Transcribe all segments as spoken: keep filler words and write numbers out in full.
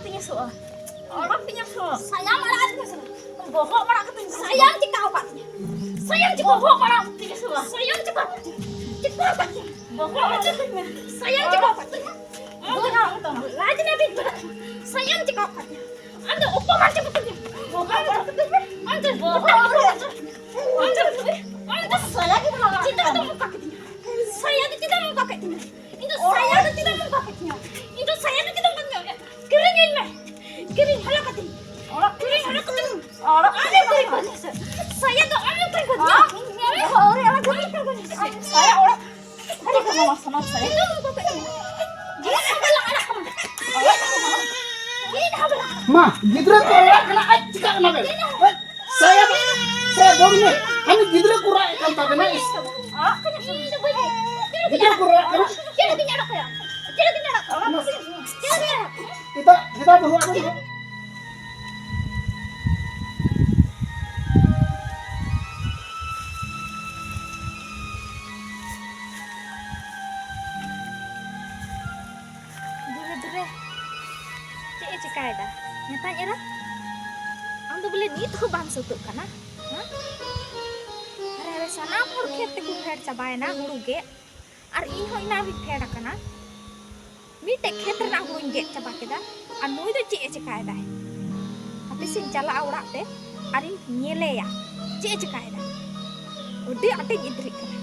ᱛᱤᱧᱟ ᱥᱚᱜᱼᱟ᱾ ᱚᱲᱟᱜ ᱛᱤᱧᱟ ᱥᱚᱜᱼᱟ᱾ ᱥᱟᱭᱟᱢ ᱟᱲᱟᱜ ᱟᱹᱫᱤᱧᱟ ᱥᱚᱜᱼᱟ᱾ ᱵᱚᱦᱚᱜ ᱟᱲᱟᱜ ᱠᱟᱛᱮᱧ ᱥᱟᱭᱟᱢ ᱪᱤᱠᱟᱹ ᱟᱠᱟᱫ ᱛᱤᱧᱟ? ᱥᱟᱭᱟᱢ ᱪᱤᱠᱟᱹ ᱵᱚᱦᱚᱜ ᱟᱲᱟᱜ ᱛᱤᱧᱟ ᱥᱚᱜᱼᱟ᱾ ᱥᱟᱭᱟᱢ ᱪᱤᱠᱟᱹ ᱟᱠᱟᱫ ᱛᱤᱧᱟ? ᱪᱤᱠᱟᱹ ᱟᱠᱟᱫ ᱛᱤᱧᱟ? ᱵᱚᱦᱚᱜ ᱟᱲᱟᱜ ᱠᱟᱛᱮᱧ ᱥᱟᱭᱟᱢ ᱪᱤᱠᱟᱹ ᱟᱠᱟᱫ ᱛᱤᱧᱟ? ᱟᱢ ᱫᱚ ᱱᱟᱦᱟᱜ ᱩᱛᱟᱹᱨ ᱥᱟᱭᱟᱢ ᱪᱤᱠᱟᱹ ᱟᱠᱟᱫ ᱛᱤᱧᱟ? ᱟᱢ ᱫᱚ ᱚᱠᱚᱭ ᱵᱟᱝ ᱪᱤᱠᱟᱹ ᱠᱟᱫᱤᱧᱟ? ᱵᱚᱦᱚᱜ ᱟᱲᱟᱜ ᱠᱟᱛᱮᱧ ᱟᱢ ᱫᱚ ᱵᱚᱦᱚᱜ ᱟᱲᱟᱜ ᱠᱟᱛᱮᱧ ᱟᱢ ᱫᱚ ᱟᱢ ᱫᱚ ᱥᱟᱭᱟ ᱜᱮ ᱵᱟᱝ ᱪᱮᱫᱟᱜ ᱫᱚᱢ ᱚᱱᱠᱟ ᱠᱮᱫᱤᱧᱟ? ᱥᱟᱭᱟ ᱫᱚ ᱪᱮᱫᱟᱜ ᱮᱢ ᱚᱱᱠᱟ ᱠᱮᱫ ᱛᱤᱧᱟ? ᱤᱧ ᱫᱚ ᱥᱟᱭᱟ ᱫᱚ ᱪᱮᱫᱟᱜ ᱮᱢ ᱚᱱᱠᱟ ᱠᱮᱫ ᱛᱤᱧᱟ? ᱤᱧ ᱫᱚ ᱥᱟᱭᱟ ᱫᱚ ᱪᱮᱫᱟᱜ ᱮᱢ ᱚᱱᱠᱟ ᱠᱮᱫ ᱛᱤᱧᱟ? ᱠᱤᱨᱤᱧ ᱟᱹᱧ ᱢᱮ᱾ ᱠᱤᱨᱤᱧ ᱦᱚᱞᱚ ᱠᱟᱛᱮᱧ᱾ ᱚᱲᱟᱜ ᱠᱤᱨᱤᱧ ᱦᱚᱞᱚ ᱠᱟᱛᱮᱧ᱾ ᱚᱲᱟᱜ ᱟᱢᱮᱢ ᱠᱤᱨᱤᱧ ᱠᱟᱹᱫᱤᱧᱟ ᱥᱮ? ᱥᱟᱭᱟ ᱫᱚ ᱟᱢᱮᱢ ᱠᱤᱨᱤᱧ ᱠᱟᱹᱫᱤᱧᱟ᱾ ᱟᱢ ᱤᱧ ᱵᱚᱦᱚᱜ ᱟᱹᱣᱨᱤ ᱟᱞᱟᱝ ᱠᱤᱨᱤᱧ ᱠᱟᱹᱫᱤᱧᱟ ᱥᱮ? ᱥᱟᱭᱟ ᱚᱲᱟᱜ ᱟᱹᱰᱤ ᱠᱚ ᱱᱚᱣᱟ ᱥᱟᱱᱟᱢ ᱥᱟᱭᱟ᱾ ᱪᱮᱫᱟᱜ ᱮᱢ ᱚᱱᱠᱟ ᱠᱮᱫ ᱛᱤᱧᱟ? ᱪᱮᱫᱟᱜ ᱮᱢ ᱚᱱᱠᱟ ᱠᱮᱫ ᱛᱤᱧᱟ? ᱢᱟ, ᱜᱤᱫᱽᱨᱟᱹ ᱠᱚ ᱨᱟᱜ ᱠᱟᱱᱟ, ᱟᱡ ᱪᱤᱠᱟᱹᱜ ᱠᱟᱱᱟ ᱵᱮᱱ? ᱥᱟᱭᱟ, ᱥᱟᱭᱟ ᱵᱚᱱ ᱢᱮ᱾ ᱦᱟᱱᱤ ᱜᱤᱫᱽᱨᱟᱹ ᱠᱚ ᱨᱟᱜ ᱮᱫ ᱠᱟᱱ ᱛᱟᱵᱮᱱᱟ, ᱤᱥ᱾ ᱜᱤᱫᱽᱨᱟᱹ ᱠᱚ ᱨᱟᱜ ᱠᱟᱱᱟ᱾ ᱮᱴᱟᱜ, ᱮᱴᱟᱜ ᱵᱟᱹᱦᱩ ᱟᱜᱩ ᱢᱮ᱾ ᱫᱩᱨᱮ ᱫᱩᱨᱮ, ᱪᱮᱫ ᱮ ᱪᱮᱠᱟᱭᱮᱫᱟ? ᱢᱮᱛᱟᱧ ᱮᱨᱟ, ᱟᱢ ᱫᱚ ᱵᱚᱞᱮ ᱱᱤᱛ ᱦᱚᱸ ᱵᱟᱢ ᱥᱟᱹᱛᱟᱹᱜ ᱠᱟᱱᱟ? ᱦᱮᱸ? ᱟᱨᱮ, ᱟᱨᱮ, ᱥᱟᱱᱟᱢ ᱦᱚᱲ ᱠᱷᱮᱛ ᱛᱮᱠᱚ ᱯᱷᱮᱰ ᱪᱟᱵᱟᱭᱮᱱᱟ ᱦᱩᱲᱩ ᱜᱮᱫ, ᱟᱨ ᱤᱧ ᱦᱚᱸ ᱮᱱᱟᱝ ᱨᱤᱧ ᱯᱷᱮᱰ ᱟᱠᱟᱱᱟ᱾ ᱢᱤᱫᱴᱮᱡ ᱠᱷᱮᱛ ᱨᱮᱱᱟᱜ ᱦᱩᱲᱩᱧ ᱜᱮᱫ ᱪᱟᱵᱟ ᱠᱮᱫᱟ, ᱟᱨ ᱱᱩᱭ ᱫᱚ ᱪᱮᱫ ᱮ ᱪᱮᱠᱟᱭᱮᱫᱟᱭ? ᱦᱟᱯᱮ ᱥᱮᱧ ᱪᱟᱞᱟᱜᱼᱟ ᱚᱲᱟᱜ ᱛᱮ, ᱟᱨᱤᱧ ᱧᱮᱞᱮᱭᱟ ᱪᱮᱫ ᱮ ᱪᱮᱠᱟᱭᱮᱫᱟ᱾ ᱟᱹᱰᱤ ᱟᱸᱴᱤᱧ ᱤᱫᱨᱤᱜ ᱠᱟᱱᱟ᱾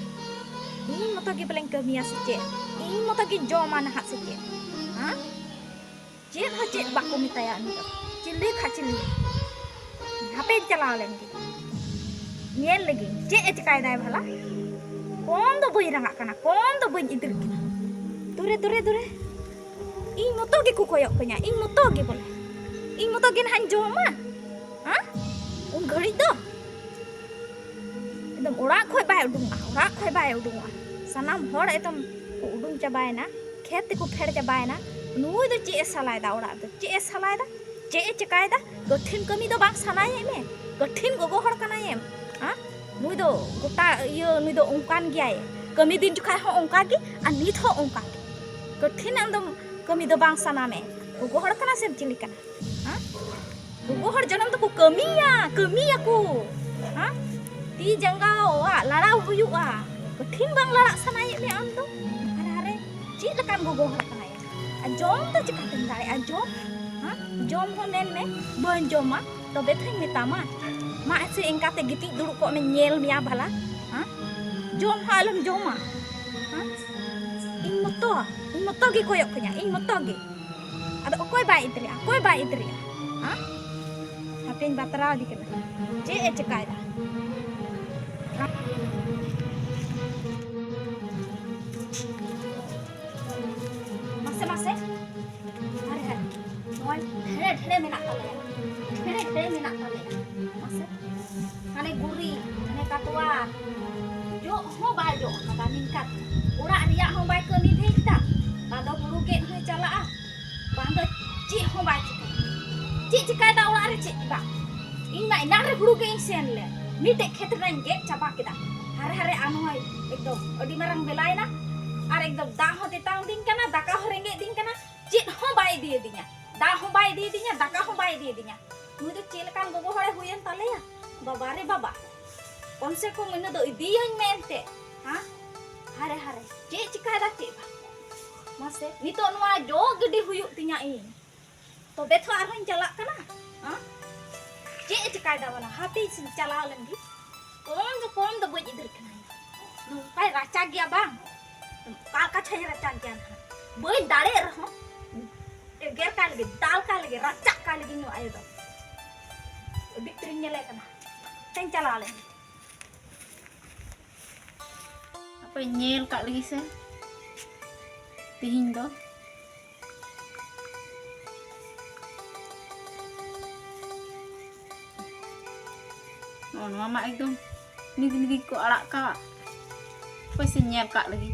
ᱤᱧ ᱢᱚᱛᱚ ᱜᱮ ᱵᱚᱞᱮᱧ ᱠᱟᱹᱢᱤᱭᱟ ᱥᱮ ᱪᱮᱫ? ᱤᱧ ᱢᱚᱛᱚ ᱜᱤᱧ ᱡᱚᱢᱟ ᱱᱟᱦᱟᱜ ᱥᱮ ᱪᱮᱫ? ᱦᱮᱸ? ᱪᱮᱫ ᱦᱚᱸ ᱪᱮᱫ ᱵᱟᱠᱚ ᱢᱮᱛᱟᱭᱟ ᱩᱱᱤ ᱫᱚ᱾ ᱪᱤᱞᱤ ᱠᱷᱟᱪᱞᱤ᱾ ᱦᱟᱯᱮᱧ ᱪᱟᱞᱟᱣ ᱞᱮᱱ ᱜᱮ᱾ ᱧᱮᱞ ᱞᱮᱜᱤᱧ ᱪᱮᱫ ᱮ ᱪᱮᱠᱟᱭᱮᱫᱟᱭ ᱵᱷᱟᱞᱟ᱾ ᱠᱚᱢ ᱫᱚ ᱵᱟᱹᱧ ᱨᱟᱸᱜᱟᱜ ᱠᱟᱱᱟ, ᱠᱚᱢ ᱫᱚ ᱵᱟᱹᱧ ᱤᱫᱨᱤᱜ ᱠᱟᱱᱟ᱾ ᱫᱩᱨᱮ, ᱫᱩᱨᱮ, ᱫᱩᱨᱮ᱾ ᱤᱧ ᱢᱚᱛᱚ ᱜᱮᱠᱚ ᱠᱚᱭᱚᱜ ᱠᱟᱹᱧᱟ, ᱤᱧ ᱢᱚᱛᱚ ᱜᱮ ᱵᱚᱞᱮ᱾ ᱤᱧ ᱢᱚᱛᱚ ᱜᱮ ᱱᱟᱦᱟᱜ ᱤᱧ ᱡᱚᱢᱟ᱾ ᱦᱮᱸ? ᱩᱱ ᱜᱷᱟᱹᱲᱤᱡ ᱫᱚ ᱮᱠᱫᱚᱢ ᱚᱲᱟᱜ ᱠᱷᱚᱡ ᱵᱟᱭ ᱩᱰᱩᱝᱚᱜᱼᱟ, ᱚᱲᱟᱜ ᱠᱷᱚᱡ ᱵᱟᱭ ᱩᱰᱩᱝᱚᱜᱼᱟ᱾ ᱥᱟᱱᱟᱢ ᱦᱚᱲ ᱮᱠᱫᱚᱢ ᱠᱚ ᱩᱰᱩᱝ ᱪᱟᱵᱟᱭᱮᱱᱟ, ᱠᱷᱮᱛ ᱛᱮᱠᱚ ᱯᱷᱮᱰ ᱪᱟᱵᱟᱭᱮᱱᱟ᱾ ᱱᱩᱭ ᱫᱚ ᱪᱮᱫ ᱮ ᱥᱟᱞᱟᱭᱮᱫᱟ ᱚᱲᱟᱜ ᱨᱮᱫᱚ? ᱪᱮᱫ ᱮ ᱥᱟᱞᱟᱭᱮᱫᱟ? ᱪᱮᱫ ᱮ ᱪᱮᱠᱟᱭᱮᱫᱟ? ᱠᱚᱴᱷᱤᱱ ᱠᱟᱹᱢᱤ ᱫᱚ ᱵᱟᱝ ᱥᱟᱱᱟᱭᱮᱫ ᱢᱮ? ᱠᱚᱴᱷᱤᱱ ᱜᱚᱜᱚ ᱦᱚᱲ ᱠᱟᱱᱟᱭᱮᱢ? ᱦᱮᱸ? ᱱᱩᱭ ᱫᱚ ᱜᱚᱴᱟ ᱤᱭᱟᱹ, ᱱᱩᱭ ᱫᱚ ᱚᱱᱠᱟᱱ ᱜᱮᱭᱟᱭ᱾ ᱠᱟᱹᱢᱤ ᱫᱤᱱ ᱡᱚᱠᱷᱟᱡ ᱦᱚᱸ ᱚᱱᱠᱟ ᱜᱮ, ᱟᱨ ᱱᱤᱛ ᱦᱚᱸ ᱚᱱᱠᱟ ᱜᱮ᱾ ᱠᱚᱴᱷᱤᱱ ᱟᱢ ᱫᱚ ᱠᱟᱹᱢᱤ ᱫᱚ ᱵᱟᱝ ᱥᱟᱱᱟ ᱢᱮ᱾ ᱜᱚᱜᱚ ᱦᱚᱲ ᱠᱟᱱᱟ ᱥᱮᱢ ᱪᱤᱞᱤ ᱠᱟᱱᱟ? ᱦᱮᱸ? ᱜᱚᱜᱚ ᱦᱚᱲ ᱡᱚᱱᱚᱢ ᱫᱚᱠᱚ ᱠᱟᱹᱢᱤᱭᱟ, ᱠᱟᱹᱢᱤᱭᱟᱠᱚ᱾ ᱦᱮᱸ? ᱛᱤ ᱡᱟᱸᱜᱟ ᱚᱣᱟᱜ ᱞᱟᱲᱟᱣ ᱦᱩᱭᱩᱜᱼᱟ᱾ ᱠᱚᱴᱷᱤᱱ ᱵᱟᱝ ᱞᱟᱲᱟᱜ ᱥᱟᱱᱟᱭᱮᱫ ᱢᱮᱭᱟ ᱟᱢ ᱫᱚ? ᱦᱟᱨᱮ ᱦᱟᱨᱮ, ᱪᱮᱫ ᱞᱮᱠᱟᱱ ᱜᱚᱜᱚ ᱦᱚᱲ ᱠᱟᱱᱟᱭᱟ? ᱟᱨ ᱡᱚᱢ ᱫᱚ ᱪᱤᱠᱟᱹᱛᱮᱢ ᱫᱟᱲᱮᱭᱟᱜᱼᱟ? ᱡᱚᱢ, ᱦᱮᱸ? ᱡᱚᱢ ᱦᱚᱸ ᱢᱮᱱ ᱢᱮ, ᱵᱟᱹᱧ ᱡᱚᱢᱟ, ᱛᱚᱵᱮ ᱛᱚᱧ ᱢᱮᱛᱟᱢᱟ᱾ ᱢᱟ ᱮᱥᱮ ᱮᱱᱠᱟᱛᱮ ᱜᱤᱛᱤᱡ ᱫᱩᱲᱩᱵ ᱠᱚᱜ ᱢᱮ, ᱧᱮᱞ ᱢᱮᱭᱟ ᱵᱷᱟᱞᱟ᱾ ᱦᱮᱸ? ᱡᱚᱢ ᱦᱚᱸ ᱟᱞᱚᱢ ᱡᱚᱢᱟ᱾ ᱦᱮᱸ? ᱤᱧ ᱢᱚᱛᱚ, ᱤᱧ ᱢᱚᱛᱚ ᱜᱮ ᱠᱚᱭᱚᱜ ᱠᱟᱹᱧᱟ, ᱤᱧ ᱢᱚᱛᱚ ᱜᱮ᱾ ᱟᱫᱚ ᱚᱠᱚᱭ ᱵᱟᱭ ᱤᱫᱤ ᱫᱟᱲᱮᱭᱟᱜᱼᱟ? ᱚᱠᱚᱭ ᱵᱟᱭ ᱤᱫᱤ ᱫᱟᱲᱮᱭᱟᱜᱼᱟ? ᱦᱮᱸ? ᱦᱟᱯᱮᱧ ᱵᱟᱛᱨᱟᱣ ᱤᱫᱤ ᱠᱟᱱᱟ᱾ ᱪᱮᱫ ᱮ ᱪᱮᱠᱟᱭᱮᱫᱟ? ᱢᱟᱥᱮ, ᱢᱟᱥᱮ᱾ ᱟᱨᱮ, ᱟᱨᱮ᱾ ᱱᱚᱜᱼᱚᱭ ᱰᱷᱮᱲᱮ, ᱰᱷᱮᱲᱮ ᱢᱮᱱᱟᱜ ᱛᱟᱞᱮᱭᱟ᱾ ᱰᱷᱮᱲᱮ, ᱰᱷᱮᱲᱮ ᱢᱮᱱᱟᱜ ᱛᱟᱞᱮᱭᱟ᱾ ᱢᱟᱥᱮ᱾ ᱦᱟᱱᱮ ᱜᱩᱨᱤᱡ, ᱦᱟᱱᱮ ᱠᱟᱛᱣᱟ᱾ ᱡᱚᱜ ᱦᱚᱸ ᱵᱟᱭ ᱡᱚᱜ ᱠᱟᱫᱟ ᱱᱤᱝᱠᱟ ᱛᱮ᱾ ᱚᱲᱟᱜ ᱨᱮᱭᱟᱜ ᱦᱚᱸ ᱵᱟᱭ ᱠᱟᱹᱢᱤ ᱫᱷᱮᱡ ᱫᱟ᱾ ᱵᱟᱝ ᱫᱚ ᱦᱩᱲᱩ ᱜᱮᱫ ᱦᱚᱸᱭ ᱪᱟᱞᱟᱜᱼᱟ᱾ ᱵᱟᱝ ᱫᱚ ᱪᱮᱫ ᱦᱚᱸ ᱵᱟᱭ ᱪᱤᱠᱟᱹᱭᱟ᱾ ᱪᱮᱫ ᱪᱤᱠᱟᱹᱭᱮᱫᱟ ᱚᱲᱟᱜ ᱨᱮ ᱪᱮᱫ ᱵᱟᱝ? ᱤᱧ ᱢᱟ ᱮᱱᱟᱝ ᱨᱮ ᱦᱩᱲᱩ ᱜᱮᱫ ᱤᱧ ᱥᱮᱱ ᱞᱮᱱ᱾ ᱢᱤᱫᱴᱮᱡ ᱠᱷᱮᱛ ᱨᱮᱧ ᱜᱮᱫ ᱪᱟᱵᱟ ᱠᱮᱫᱟ᱾ ᱦᱟᱨᱮ ᱦᱟᱨᱮ ᱟᱨ ᱱᱚᱜᱼᱚᱭ ᱮᱠᱫᱚᱢ ᱟᱹᱰᱤ ᱢᱟᱨᱟᱝ ᱵᱮᱞᱟᱭᱮᱱᱟ᱾ ᱟᱨ ᱮᱠᱫᱚᱢ ᱫᱟᱜ ᱦᱚᱸ ᱛᱮᱛᱟᱝ ᱫᱤᱧ ᱠᱟᱱᱟ, ᱫᱟᱠᱟ ᱦᱚᱸ ᱨᱮᱸᱜᱮᱡ ᱫᱤᱧ ᱠᱟᱱᱟ᱾ ᱪᱮᱫ ᱦᱚᱸ ᱵᱟᱭ ᱤᱫᱤᱭᱟᱫᱤᱧᱟ᱾ ᱫᱟᱜ ᱦᱚᱸ ᱵᱟᱭ ᱤᱫᱤᱭᱟᱫᱤᱧᱟ, ᱫᱟᱠᱟ ᱦᱚᱸ ᱵᱟᱭ ᱤᱫᱤᱭᱟᱫᱤᱧᱟ᱾ ᱱᱩᱭ ᱫᱚ ᱪᱮᱫ ᱞᱮᱠᱟᱱ ᱜᱚᱜᱚ ᱦᱚᱲᱮ ᱦᱩᱭᱮᱱ ᱛᱟᱞᱮᱭᱟ? ᱵᱟᱵᱟ ᱨᱮ ᱵᱟᱵᱟ, ᱠᱚᱢ ᱥᱮ ᱠᱚᱢ ᱤᱱᱟᱹ ᱫᱚ ᱤᱫᱤᱭᱟᱹᱧ ᱢᱮᱱᱛᱮ, ᱦᱮᱸ? ᱦᱟᱨᱮ ᱦᱟᱨᱮ, ᱪᱮᱫ ᱪᱤᱠᱟᱭᱮᱫᱟ ᱪᱮᱫ ᱵᱟᱝ? ᱢᱟᱥᱮ, ᱱᱤᱛᱚᱜ ᱱᱚᱣᱟ ᱡᱚᱜ ᱜᱤᱰᱤ ᱦᱩᱭᱩᱜ ᱛᱤᱧᱟ ᱤᱧ, ᱛᱚᱵᱮ ᱛᱚ ᱟᱨᱦᱚᱸᱧ ᱪᱟᱞᱟᱜ ᱠᱟᱱᱟ, ᱦᱮᱸ? ᱪᱮᱫ ᱮ ᱪᱤᱠᱟᱭᱮᱫᱟ ᱵᱟᱞᱟ? ᱦᱟᱯᱮ ᱤᱧ ᱪᱟᱞᱟᱣ ᱞᱮᱱ ᱜᱮ᱾ ᱠᱚᱢ ᱫᱚ ᱠᱚᱢ ᱫᱚ ᱵᱟᱹᱧ ᱤᱫᱤ ᱠᱟᱱᱟ ᱤᱧ ᱫᱚ᱾ ᱱᱚᱝᱠᱟᱭ ᱨᱟᱪᱟ ᱜᱮᱭᱟ ᱵᱟᱝ? ᱚᱠᱟ ᱞᱮᱠᱟ ᱪᱷᱚᱧ ᱨᱟᱪᱟ ᱜᱮᱭᱟ ᱱᱟᱦᱟᱜ? ᱵᱟᱹᱧ ᱫᱟᱲᱮᱭᱟᱜ ᱨᱮᱦᱚᱸ ᱮᱜᱮᱨ ᱠᱟᱭ ᱞᱟᱹᱜᱤᱫ, ᱫᱟᱞ ᱠᱟᱭ ᱞᱟᱹᱜᱤᱫ, ᱨᱟᱪᱟᱜ ᱠᱟᱭ ᱞᱟᱹᱜᱤᱫ ᱱᱩᱭ ᱟᱭᱳ ᱫᱚ᱾ ᱟᱹᱰᱤ ᱩᱛᱟᱹᱨᱤᱧ ᱧᱮᱞᱮ ᱠᱟᱱᱟ᱾ ᱛᱮᱧ ᱪᱟᱞᱟᱣ ᱞᱮᱱ ᱜᱮ᱾ ᱦᱟᱯᱮ ᱧᱮᱞ ᱠᱟᱜ ᱞᱮᱜᱮ ᱥᱮ ᱛᱤᱦᱤᱧ ᱫᱚ᱾ ᱱᱚᱜᱼᱚ ᱱᱚᱣᱟ ᱢᱟ ᱮᱠᱫᱚᱢ ᱱᱤᱫ ᱱᱤᱫ ᱠᱚ ᱟᱲᱟᱜ ᱠᱟᱜ᱾ ᱦᱟᱯᱮ ᱥᱮ ᱧᱮᱞ ᱠᱟᱜ ᱞᱮᱜᱮ᱾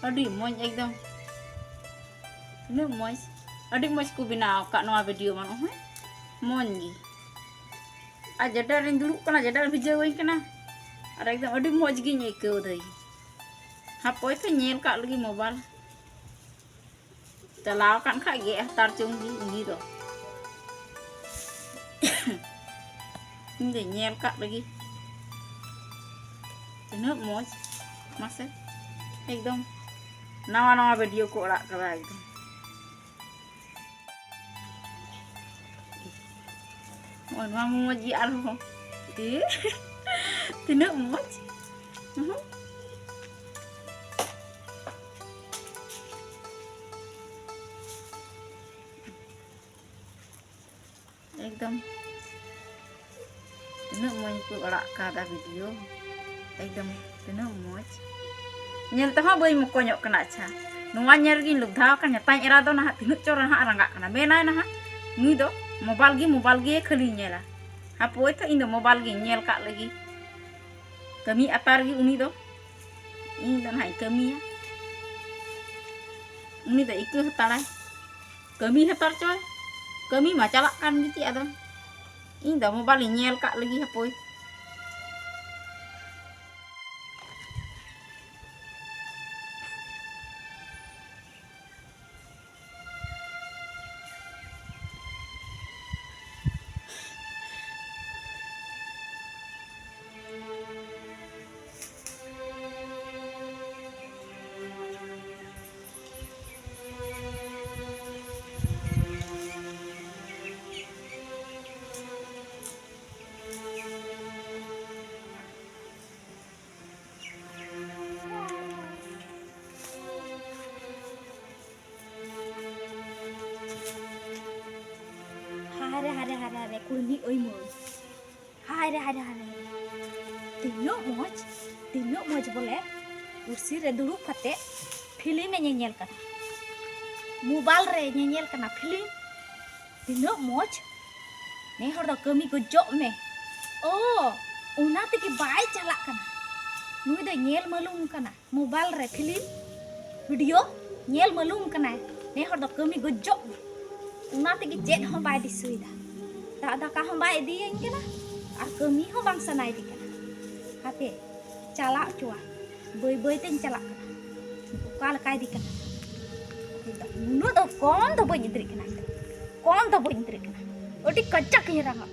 ᱟᱹᱰᱤ ᱢᱚᱡᱽ ᱮᱠᱫᱚᱢ᱾ ᱛᱤᱱᱟᱹᱜ ᱢᱚᱡᱽ, ᱟᱹᱰᱤ ᱢᱚᱡᱽ ᱠᱚ ᱵᱮᱱᱟᱣ ᱟᱠᱟᱫ ᱱᱚᱣᱟ ᱵᱷᱤᱰᱤᱭᱳ ᱢᱟ ᱱᱚᱜᱼᱚᱭ᱾ ᱢᱚᱡᱽ ᱜᱮ᱾ ᱟᱨ ᱡᱮᱴᱟ ᱨᱤᱧ ᱫᱩᱲᱩᱵ ᱠᱟᱱᱟ, ᱡᱮᱴᱟ ᱨᱮ ᱵᱷᱤᱡᱟᱹᱣᱟᱹᱧ ᱠᱟᱱᱟ, ᱟᱨ ᱮᱠᱫᱚᱢ ᱟᱹᱰᱤ ᱢᱚᱡᱽ ᱜᱤᱧ ᱟᱹᱭᱠᱟᱹᱣ ᱫᱟᱹᱧ᱾ ᱦᱟᱯᱳᱭ ᱛᱚ, ᱧᱮᱞ ᱠᱟᱜ ᱞᱮᱜᱮ ᱢᱳᱵᱟᱭᱤᱞ᱾ ᱪᱟᱞᱟᱣ ᱟᱠᱟᱱ ᱠᱷᱟᱡ ᱜᱮᱫ ᱦᱟᱛᱟᱲ ᱪᱚᱝ ᱜᱮ ᱩᱱᱤ ᱫᱚ᱾ ᱤᱧ ᱫᱚ ᱧᱮᱞ ᱠᱟᱜ ᱞᱮᱜᱮ᱾ ᱛᱤᱱᱟᱹᱜ ᱢᱚᱡᱽ, ᱢᱟᱥᱮ, ᱮᱠᱫᱚᱢ ᱱᱟᱣᱟ ᱱᱟᱣᱟ ᱵᱷᱤᱰᱤᱭᱳ ᱠᱚ ᱟᱲᱟᱜ ᱠᱟᱫᱟ ᱮᱠᱫᱚᱢ᱾ ᱱᱚᱜᱼᱚᱭ ᱱᱚᱣᱟ ᱢᱚᱡᱽ ᱜᱮ ᱟᱨᱦᱚᱸ᱾ ᱮ, ᱛᱤᱱᱟᱹᱜ ᱢᱚᱡᱽ᱾ ᱦᱩᱸ᱾ ᱮᱠᱫᱚᱢ ᱛᱤᱱᱟᱹᱜ ᱢᱚᱡᱽ ᱠᱚ ᱟᱲᱟᱜ ᱠᱟᱫᱟ ᱵᱷᱤᱰᱤᱭᱳ, ᱮᱠᱫᱚᱢ ᱛᱤᱱᱟᱹᱜ ᱢᱚᱡᱽ᱾ ᱧᱮᱞ ᱛᱮᱦᱚᱸ ᱵᱟᱹᱧ ᱢᱚᱠᱚᱧᱚᱜ ᱠᱟᱱᱟ᱾ ᱟᱪᱪᱷᱟ, ᱱᱚᱣᱟ ᱧᱮᱞ ᱨᱮᱜᱤᱧ ᱞᱚᱵᱫᱷᱟᱣ ᱟᱠᱟᱱ᱾ ᱧᱟᱛᱟᱧ ᱮᱨᱟ ᱫᱚ ᱱᱟᱦᱟᱜ ᱛᱤᱱᱟᱹᱜ ᱪᱚ ᱱᱟᱦᱟᱜ ᱨᱟᱸᱜᱟᱜ ᱠᱟᱱᱟ, ᱢᱮᱱᱟᱭ ᱱᱟᱦᱟᱜ ᱱᱩᱭ ᱫᱚ ᱢᱳᱵᱟᱭᱤᱞ ᱜᱮ, ᱢᱳᱵᱟᱭᱤᱞ ᱜᱮ ᱠᱷᱟᱹᱞᱤᱭ ᱧᱮᱞᱟ᱾ ᱦᱟᱯᱳᱭ ᱛᱚ, ᱤᱧ ᱫᱚ ᱢᱳᱵᱟᱭᱤᱞ ᱜᱤᱧ ᱧᱮᱞ ᱠᱟᱜ ᱞᱮᱜᱮ᱾ ᱠᱟᱹᱢᱤ ᱟᱛᱟᱨ ᱜᱮ ᱩᱱᱤ ᱫᱚ, ᱤᱧ ᱫᱚ ᱱᱟᱦᱟᱜ ᱤᱧ ᱠᱟᱹᱢᱤᱭᱟ᱾ ᱩᱱᱤ ᱫᱚ ᱤᱠᱟᱹ ᱦᱟᱛᱟᱲᱟᱭ, ᱠᱟᱹᱢᱤ ᱦᱟᱛᱟᱲ ᱪᱚᱭ᱾ ᱠᱟᱹᱢᱤ ᱢᱟ ᱪᱟᱞᱟᱜ ᱠᱟᱱ ᱜᱮ, ᱪᱮᱫ ᱟᱫᱚ᱾ ᱤᱧ ᱫᱚ ᱢᱳᱵᱟᱭᱤᱞ ᱤᱧ ᱧᱮᱞ ᱠᱟᱜ ᱞᱮᱜᱮ ᱦᱟᱯᱳᱭ᱾ ᱦᱟᱭ ᱨᱮ, ᱦᱟᱭ ᱨᱮ, ᱦᱟᱭ ᱨᱮ, ᱦᱟᱭ ᱨᱮ, ᱠᱩᱲᱢᱤ ᱟᱹᱭᱢᱟᱹᱭ᱾ ᱦᱟᱭ ᱨᱮ, ᱦᱟᱭ ᱨᱮ, ᱦᱟᱭ ᱨᱮ, ᱦᱟᱭ ᱨᱮ᱾ ᱛᱤᱱᱟᱹᱜ ᱢᱚᱡᱽ, ᱛᱤᱱᱟᱹᱜ ᱢᱚᱡᱽ ᱵᱚᱞᱮ ᱠᱩᱨᱥᱤ ᱨᱮ ᱫᱩᱲᱩᱵ ᱠᱟᱛᱮ ᱯᱷᱤᱞᱢ ᱮ ᱧᱮᱧᱮᱞ ᱠᱟᱱᱟ᱾ ᱢᱳᱵᱟᱭᱤᱞ ᱨᱮ ᱧᱮᱧᱮᱞ ᱠᱟᱱᱟ ᱯᱷᱤᱞᱢ᱾ ᱛᱤᱱᱟᱹᱜ ᱢᱚᱡᱽ᱾ ᱱᱮ ᱦᱚᱲ ᱫᱚ ᱠᱟᱹᱢᱤ ᱜᱚᱡᱚᱜ ᱢᱮ᱾ ᱚ, ᱚᱱᱟ ᱛᱮᱜᱮ ᱵᱟᱭ ᱪᱟᱞᱟᱜ ᱠᱟᱱᱟ᱾ ᱱᱩᱭ ᱫᱚ ᱧᱮᱞ ᱢᱟᱞᱩᱢ ᱠᱟᱱᱟ᱾ ᱢᱳᱵᱟᱭᱤᱞ ᱨᱮ ᱯᱷᱤᱞᱢ, ᱵᱷᱤᱰᱤᱭᱳ ᱧᱮᱞ ᱢᱟᱞᱩᱢ ᱠᱟᱱᱟᱭ᱾ ᱱᱮ ᱦᱚᱲ ᱫᱚ ᱠᱟᱹᱢᱤ ᱜᱚᱡᱚᱜ ᱢᱮ᱾ ᱚᱱᱟ ᱛᱮᱜᱮ ᱪᱮᱫ ᱦᱚᱸ ᱵᱟᱭ ᱫᱤᱥᱟᱹᱭᱮᱫᱟ᱾ ᱫᱟᱜ ᱫᱟᱠᱟ ᱦᱚᱸ ᱵᱟᱭ ᱤᱫᱤᱭᱟᱹᱧ ᱠᱟᱱᱟ ᱟᱨ ᱠᱟᱹᱢᱤ ᱦᱚᱸ ᱵᱟᱝ ᱥᱟᱱᱟᱭᱮᱫᱮ ᱠᱟᱱᱟ᱾ ᱦᱟᱯᱮ, ᱪᱟᱞᱟᱜ ᱦᱚᱪᱚᱣᱟᱭ᱾ ᱵᱟᱹᱭ ᱵᱟᱹᱭ ᱛᱮᱧ ᱪᱟᱞᱟᱜ ᱠᱟᱱᱟ᱾ ᱚᱠᱟ ᱞᱮᱠᱟ ᱤᱫᱤ ᱠᱟᱱᱟ? ᱱᱩᱱᱟᱹᱜ ᱫᱚ ᱠᱚᱢ ᱫᱚ ᱵᱟᱹᱧ ᱤᱫᱤᱨᱤᱜ ᱠᱟᱱᱟ ᱤᱧ ᱫᱚ᱾ ᱠᱚᱢ ᱫᱚ ᱵᱟᱹᱧ ᱤᱫᱤᱨᱤᱜ ᱠᱟᱱᱟ᱾ ᱟᱹᱰᱤ ᱠᱟᱡᱟᱠ ᱤᱧ ᱨᱟᱸᱜᱟᱣ᱾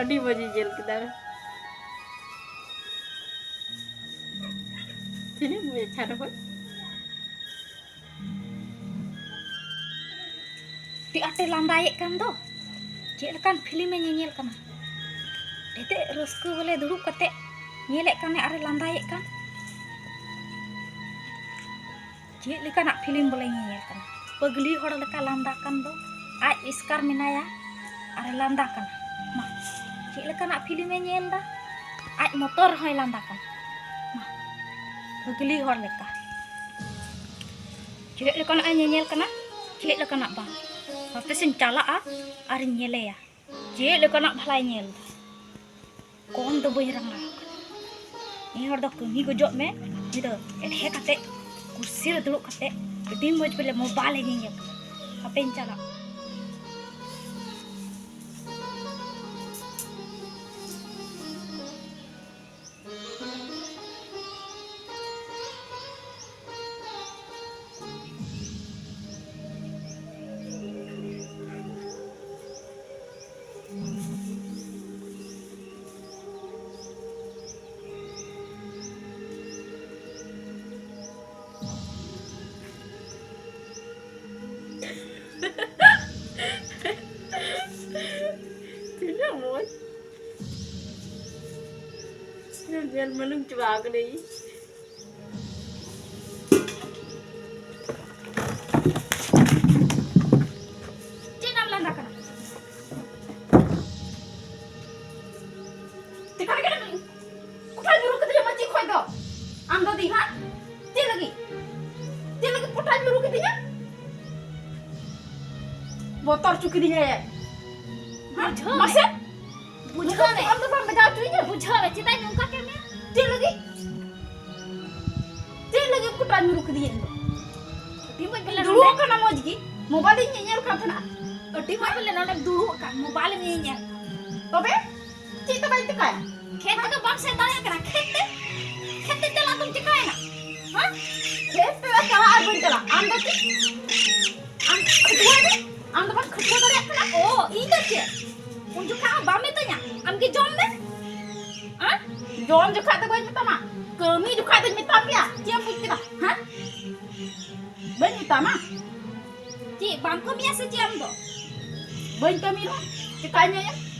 ᱟᱹᱰᱤ ᱢᱚᱡᱽ ᱤᱧ ᱧᱮᱞ ᱠᱮᱫᱟ᱾ ᱛᱤᱱᱟᱹᱜ ᱢᱚᱡᱽ ᱪᱷᱟᱲ ᱦᱚᱸ᱾ ᱟᱹᱰᱤ ᱟᱸᱴᱮ ᱞᱟᱸᱫᱟᱭᱮᱫ ᱠᱟᱱ ᱫᱚ᱾ ᱪᱮᱫ ᱞᱮᱠᱟᱱ ᱯᱷᱤᱞᱢᱮ ᱧᱮᱧᱮᱞ ᱠᱟᱱᱟ? ᱮᱛᱮ ᱨᱟᱹᱥᱠᱟᱹ ᱵᱚᱞᱮ ᱫᱩᱲᱩᱵ ᱠᱟᱛᱮ ᱧᱮᱞᱮᱫ ᱠᱟᱱᱮ ᱟᱨᱮ ᱞᱟᱸᱫᱟᱭᱮᱫ ᱠᱟᱱ᱾ ᱪᱮᱫ ᱞᱮᱠᱟᱱᱟᱜ ᱯᱷᱤᱞᱢ ᱵᱚᱞᱮ ᱧᱮᱧᱮᱞ ᱠᱟᱱᱟ? ᱯᱟᱹᱜᱽᱞᱤ ᱦᱚᱲ ᱞᱮᱠᱟ ᱞᱟᱸᱫᱟ ᱠᱟᱱ ᱫᱚ᱾ ᱟᱡ ᱮᱥᱠᱟᱨ ᱢᱮᱱᱟᱭᱟ ᱟᱨᱮ ᱞᱟᱸᱫᱟ ᱠᱟᱱᱟ᱾ ᱢᱟ, ᱪᱮᱫ ᱞᱮᱠᱟᱱᱟᱜ ᱯᱷᱤᱞᱢᱮ ᱧᱮᱞ ᱫᱟ? ᱟᱡ ᱢᱚᱛᱚ ᱨᱮᱦᱚᱸᱭ ᱞᱟᱸᱫᱟ ᱠᱟᱱᱟ᱾ ᱢᱟ, ᱯᱟᱹᱜᱽᱞᱤ ᱦᱚᱲ ᱞᱮᱠᱟ᱾ ᱪᱮᱫ ᱞᱮᱠᱟᱱᱟᱜ ᱮ ᱧᱮᱧᱮᱞ ᱠᱟᱱᱟ, ᱪᱮᱫ ᱞᱮᱠᱟᱱᱟᱜ ᱵᱟᱝ᱾ ᱦᱟᱯᱮ ᱥᱮᱧ ᱪᱟᱞᱟᱜᱼᱟ ᱟᱨᱤᱧ ᱧᱮᱞᱮᱭᱟ᱾ ᱪᱮᱫ ᱞᱮᱠᱟᱱᱟᱜ ᱵᱷᱟᱞᱟᱭ ᱧᱮᱞ ᱫᱟ? ᱠᱚᱢ ᱫᱚ ᱵᱟᱹᱧ ᱨᱟᱸᱜᱟᱣ ᱠᱟᱱᱟ᱾ ᱱᱤᱭᱟᱹ ᱦᱚᱲ ᱫᱚ ᱠᱟᱹᱢᱤ ᱜᱚᱡᱚᱜ ᱢᱮ, ᱩᱱᱤ ᱫᱚ ᱮᱞᱦᱮ ᱠᱟᱛᱮ ᱠᱩᱨᱥᱤ ᱨᱮ ᱫᱩᱲᱩᱵ ᱠᱟᱛᱮ ᱟᱹᱰᱤ ᱢᱚᱡᱽ ᱵᱚᱞᱮ ᱢᱳᱵᱟᱭᱤᱞ ᱮ ᱧᱮᱧᱮᱞ ᱠᱟᱱᱟ᱾ ᱦᱟᱯᱮᱧ ᱪᱟᱞᱟᱜ᱾ ᱛᱤᱱᱟᱹᱜ ᱢᱚᱡᱽ᱾ ᱧᱮᱞ ᱢᱟᱞᱤᱧ ᱪᱟᱵᱟ ᱠᱟᱹᱱᱟᱹᱧ᱾ ᱪᱮᱫ ᱮᱢ ᱞᱟᱸᱫᱟ ᱠᱟᱱᱟ? ᱪᱮᱠᱟ ᱞᱟᱹᱜᱤᱫ ᱮᱢ ᱠᱚᱴᱷᱟᱞ ᱧᱩᱨᱩ ᱠᱤᱫᱤᱧᱟ ᱢᱟᱹᱪᱤ ᱠᱷᱚᱡ ᱫᱚ? ᱟᱢ ᱫᱚ ᱫᱤ ᱦᱟᱸᱜ? ᱪᱮᱫ ᱞᱟᱹᱜᱤᱫ? ᱪᱮᱫ ᱞᱟᱹᱜᱤᱫ ᱠᱚᱴᱷᱟᱞ ᱧᱩᱨᱩ ᱠᱤᱫᱤᱧᱟ? ᱵᱚᱛᱚᱨ ᱦᱚᱪᱚ ᱠᱤᱫᱤᱧᱟᱭ᱾ ᱦᱮᱸ? ᱵᱩᱡᱷᱟᱹᱣ ᱢᱟᱥᱮ? ᱵᱩᱡᱷᱟᱹᱣ ᱢᱮ᱾ ᱟᱢ ᱫᱚ ᱵᱟᱢ ᱵᱟᱡᱟᱣ ᱦᱚᱪᱚᱭᱤᱧᱟ? ᱵᱩᱡᱷᱟᱹᱣ ᱢᱮ, ᱪᱮᱫᱟᱜ ᱤᱧ ᱱᱚᱝᱠᱟ ᱠᱮᱫ ᱢᱮᱭᱟ? ᱪᱮᱫ ᱞᱟᱹᱜᱤᱫ? ᱪᱮᱫ ᱞᱟᱹᱜᱤᱫ ᱮᱢ ᱠᱚᱴᱟ ᱧᱩᱨᱩ ᱠᱤᱫᱤᱧᱟ ᱤᱧ ᱫᱚ? ᱟᱹᱰᱤ ᱢᱚᱡᱽ ᱵᱚᱞᱮ ᱫᱩᱲᱩᱵ ᱱᱚᱰᱮ ᱠᱟᱱᱟ ᱢᱚᱡᱽ ᱜᱮ, ᱢᱳᱵᱟᱭᱤᱞ ᱤᱧ ᱧᱮᱧᱮᱞ ᱠᱟᱱ ᱛᱟᱦᱮᱱᱟ᱾ ᱟᱹᱰᱤ ᱢᱚᱡᱽ ᱵᱚᱞᱮ ᱱᱚᱰᱮᱢ ᱫᱩᱲᱩᱵ ᱟᱠᱟᱱ, ᱢᱳᱵᱟᱭᱤᱞ ᱮᱢ ᱧᱮᱧᱮᱞ ᱠᱟᱱ᱾ ᱛᱚᱵᱮ ᱪᱮᱫ ᱛᱮ ᱵᱟᱹᱧ ᱪᱤᱠᱟᱭᱟ? ᱠᱷᱮᱛ ᱠᱚᱫᱚ ᱵᱟᱢ ᱥᱮᱱ ᱫᱟᱲᱮᱭᱟᱜ ᱠᱟᱱᱟ, ᱠᱷᱮᱛ ᱛᱮ? ᱠᱷᱮᱛ ᱛᱮ ᱪᱟᱞᱟᱜ ᱫᱚᱢ ᱪᱤᱠᱟᱭᱮᱱᱟ? ᱦᱮᱸ? ᱠᱷᱮᱛ ᱛᱮ ᱪᱟᱞᱟᱜ ᱟᱨ ᱵᱟᱹᱧ ᱪᱟᱞᱟᱜ, ᱟᱢ ᱫᱚ ᱪᱮᱫ? ᱟᱢ ᱠᱷᱟᱹᱴᱣᱟᱹ ᱫᱚ? ᱟᱢ ᱫᱚ ᱵᱟᱢ ᱠᱷᱟᱹᱴᱣᱟᱹ ᱫᱟᱲᱮᱭᱟᱜ ᱠᱟᱱᱟ? ᱚ, ᱤᱧ ᱫᱚ ᱪᱮᱫ? ᱩᱱ ᱡᱚᱠᱷᱟ ᱦᱚᱸ ᱵᱟᱢ ᱢᱮᱛᱟᱹᱧᱟ, ᱟᱢ ᱜᱮ ᱡᱚᱢ ᱢᱮ᱾ ᱦᱮᱸ? ᱡᱚᱢ ᱡᱚᱠᱷᱟ ᱫᱚ ᱵᱟᱹᱧ ᱢᱮᱛᱟᱢᱟ, ᱠᱟᱹᱢᱤ ᱡᱚᱠᱷᱟ ᱫᱚᱧ ᱢᱮᱛᱟᱢ ᱜᱮᱭᱟ᱾ ᱪᱮᱫ ᱮᱢ ᱵᱩᱡᱽ ᱠᱮᱫᱟ? ᱦᱮᱸ? ᱵᱟᱹᱧ ᱢᱮᱛᱟᱢᱟ? ᱪᱮᱫ ᱵᱟᱢ ᱠᱟᱹᱢᱤᱭᱟ ᱥᱮ ᱪᱮᱫ ᱟᱢ ᱫᱚ? ᱵᱟᱹᱧ ᱠᱟᱹᱢᱤ ᱨᱮᱦᱚᱸ ᱪᱮᱠᱟᱧ ᱧᱟᱢᱟ?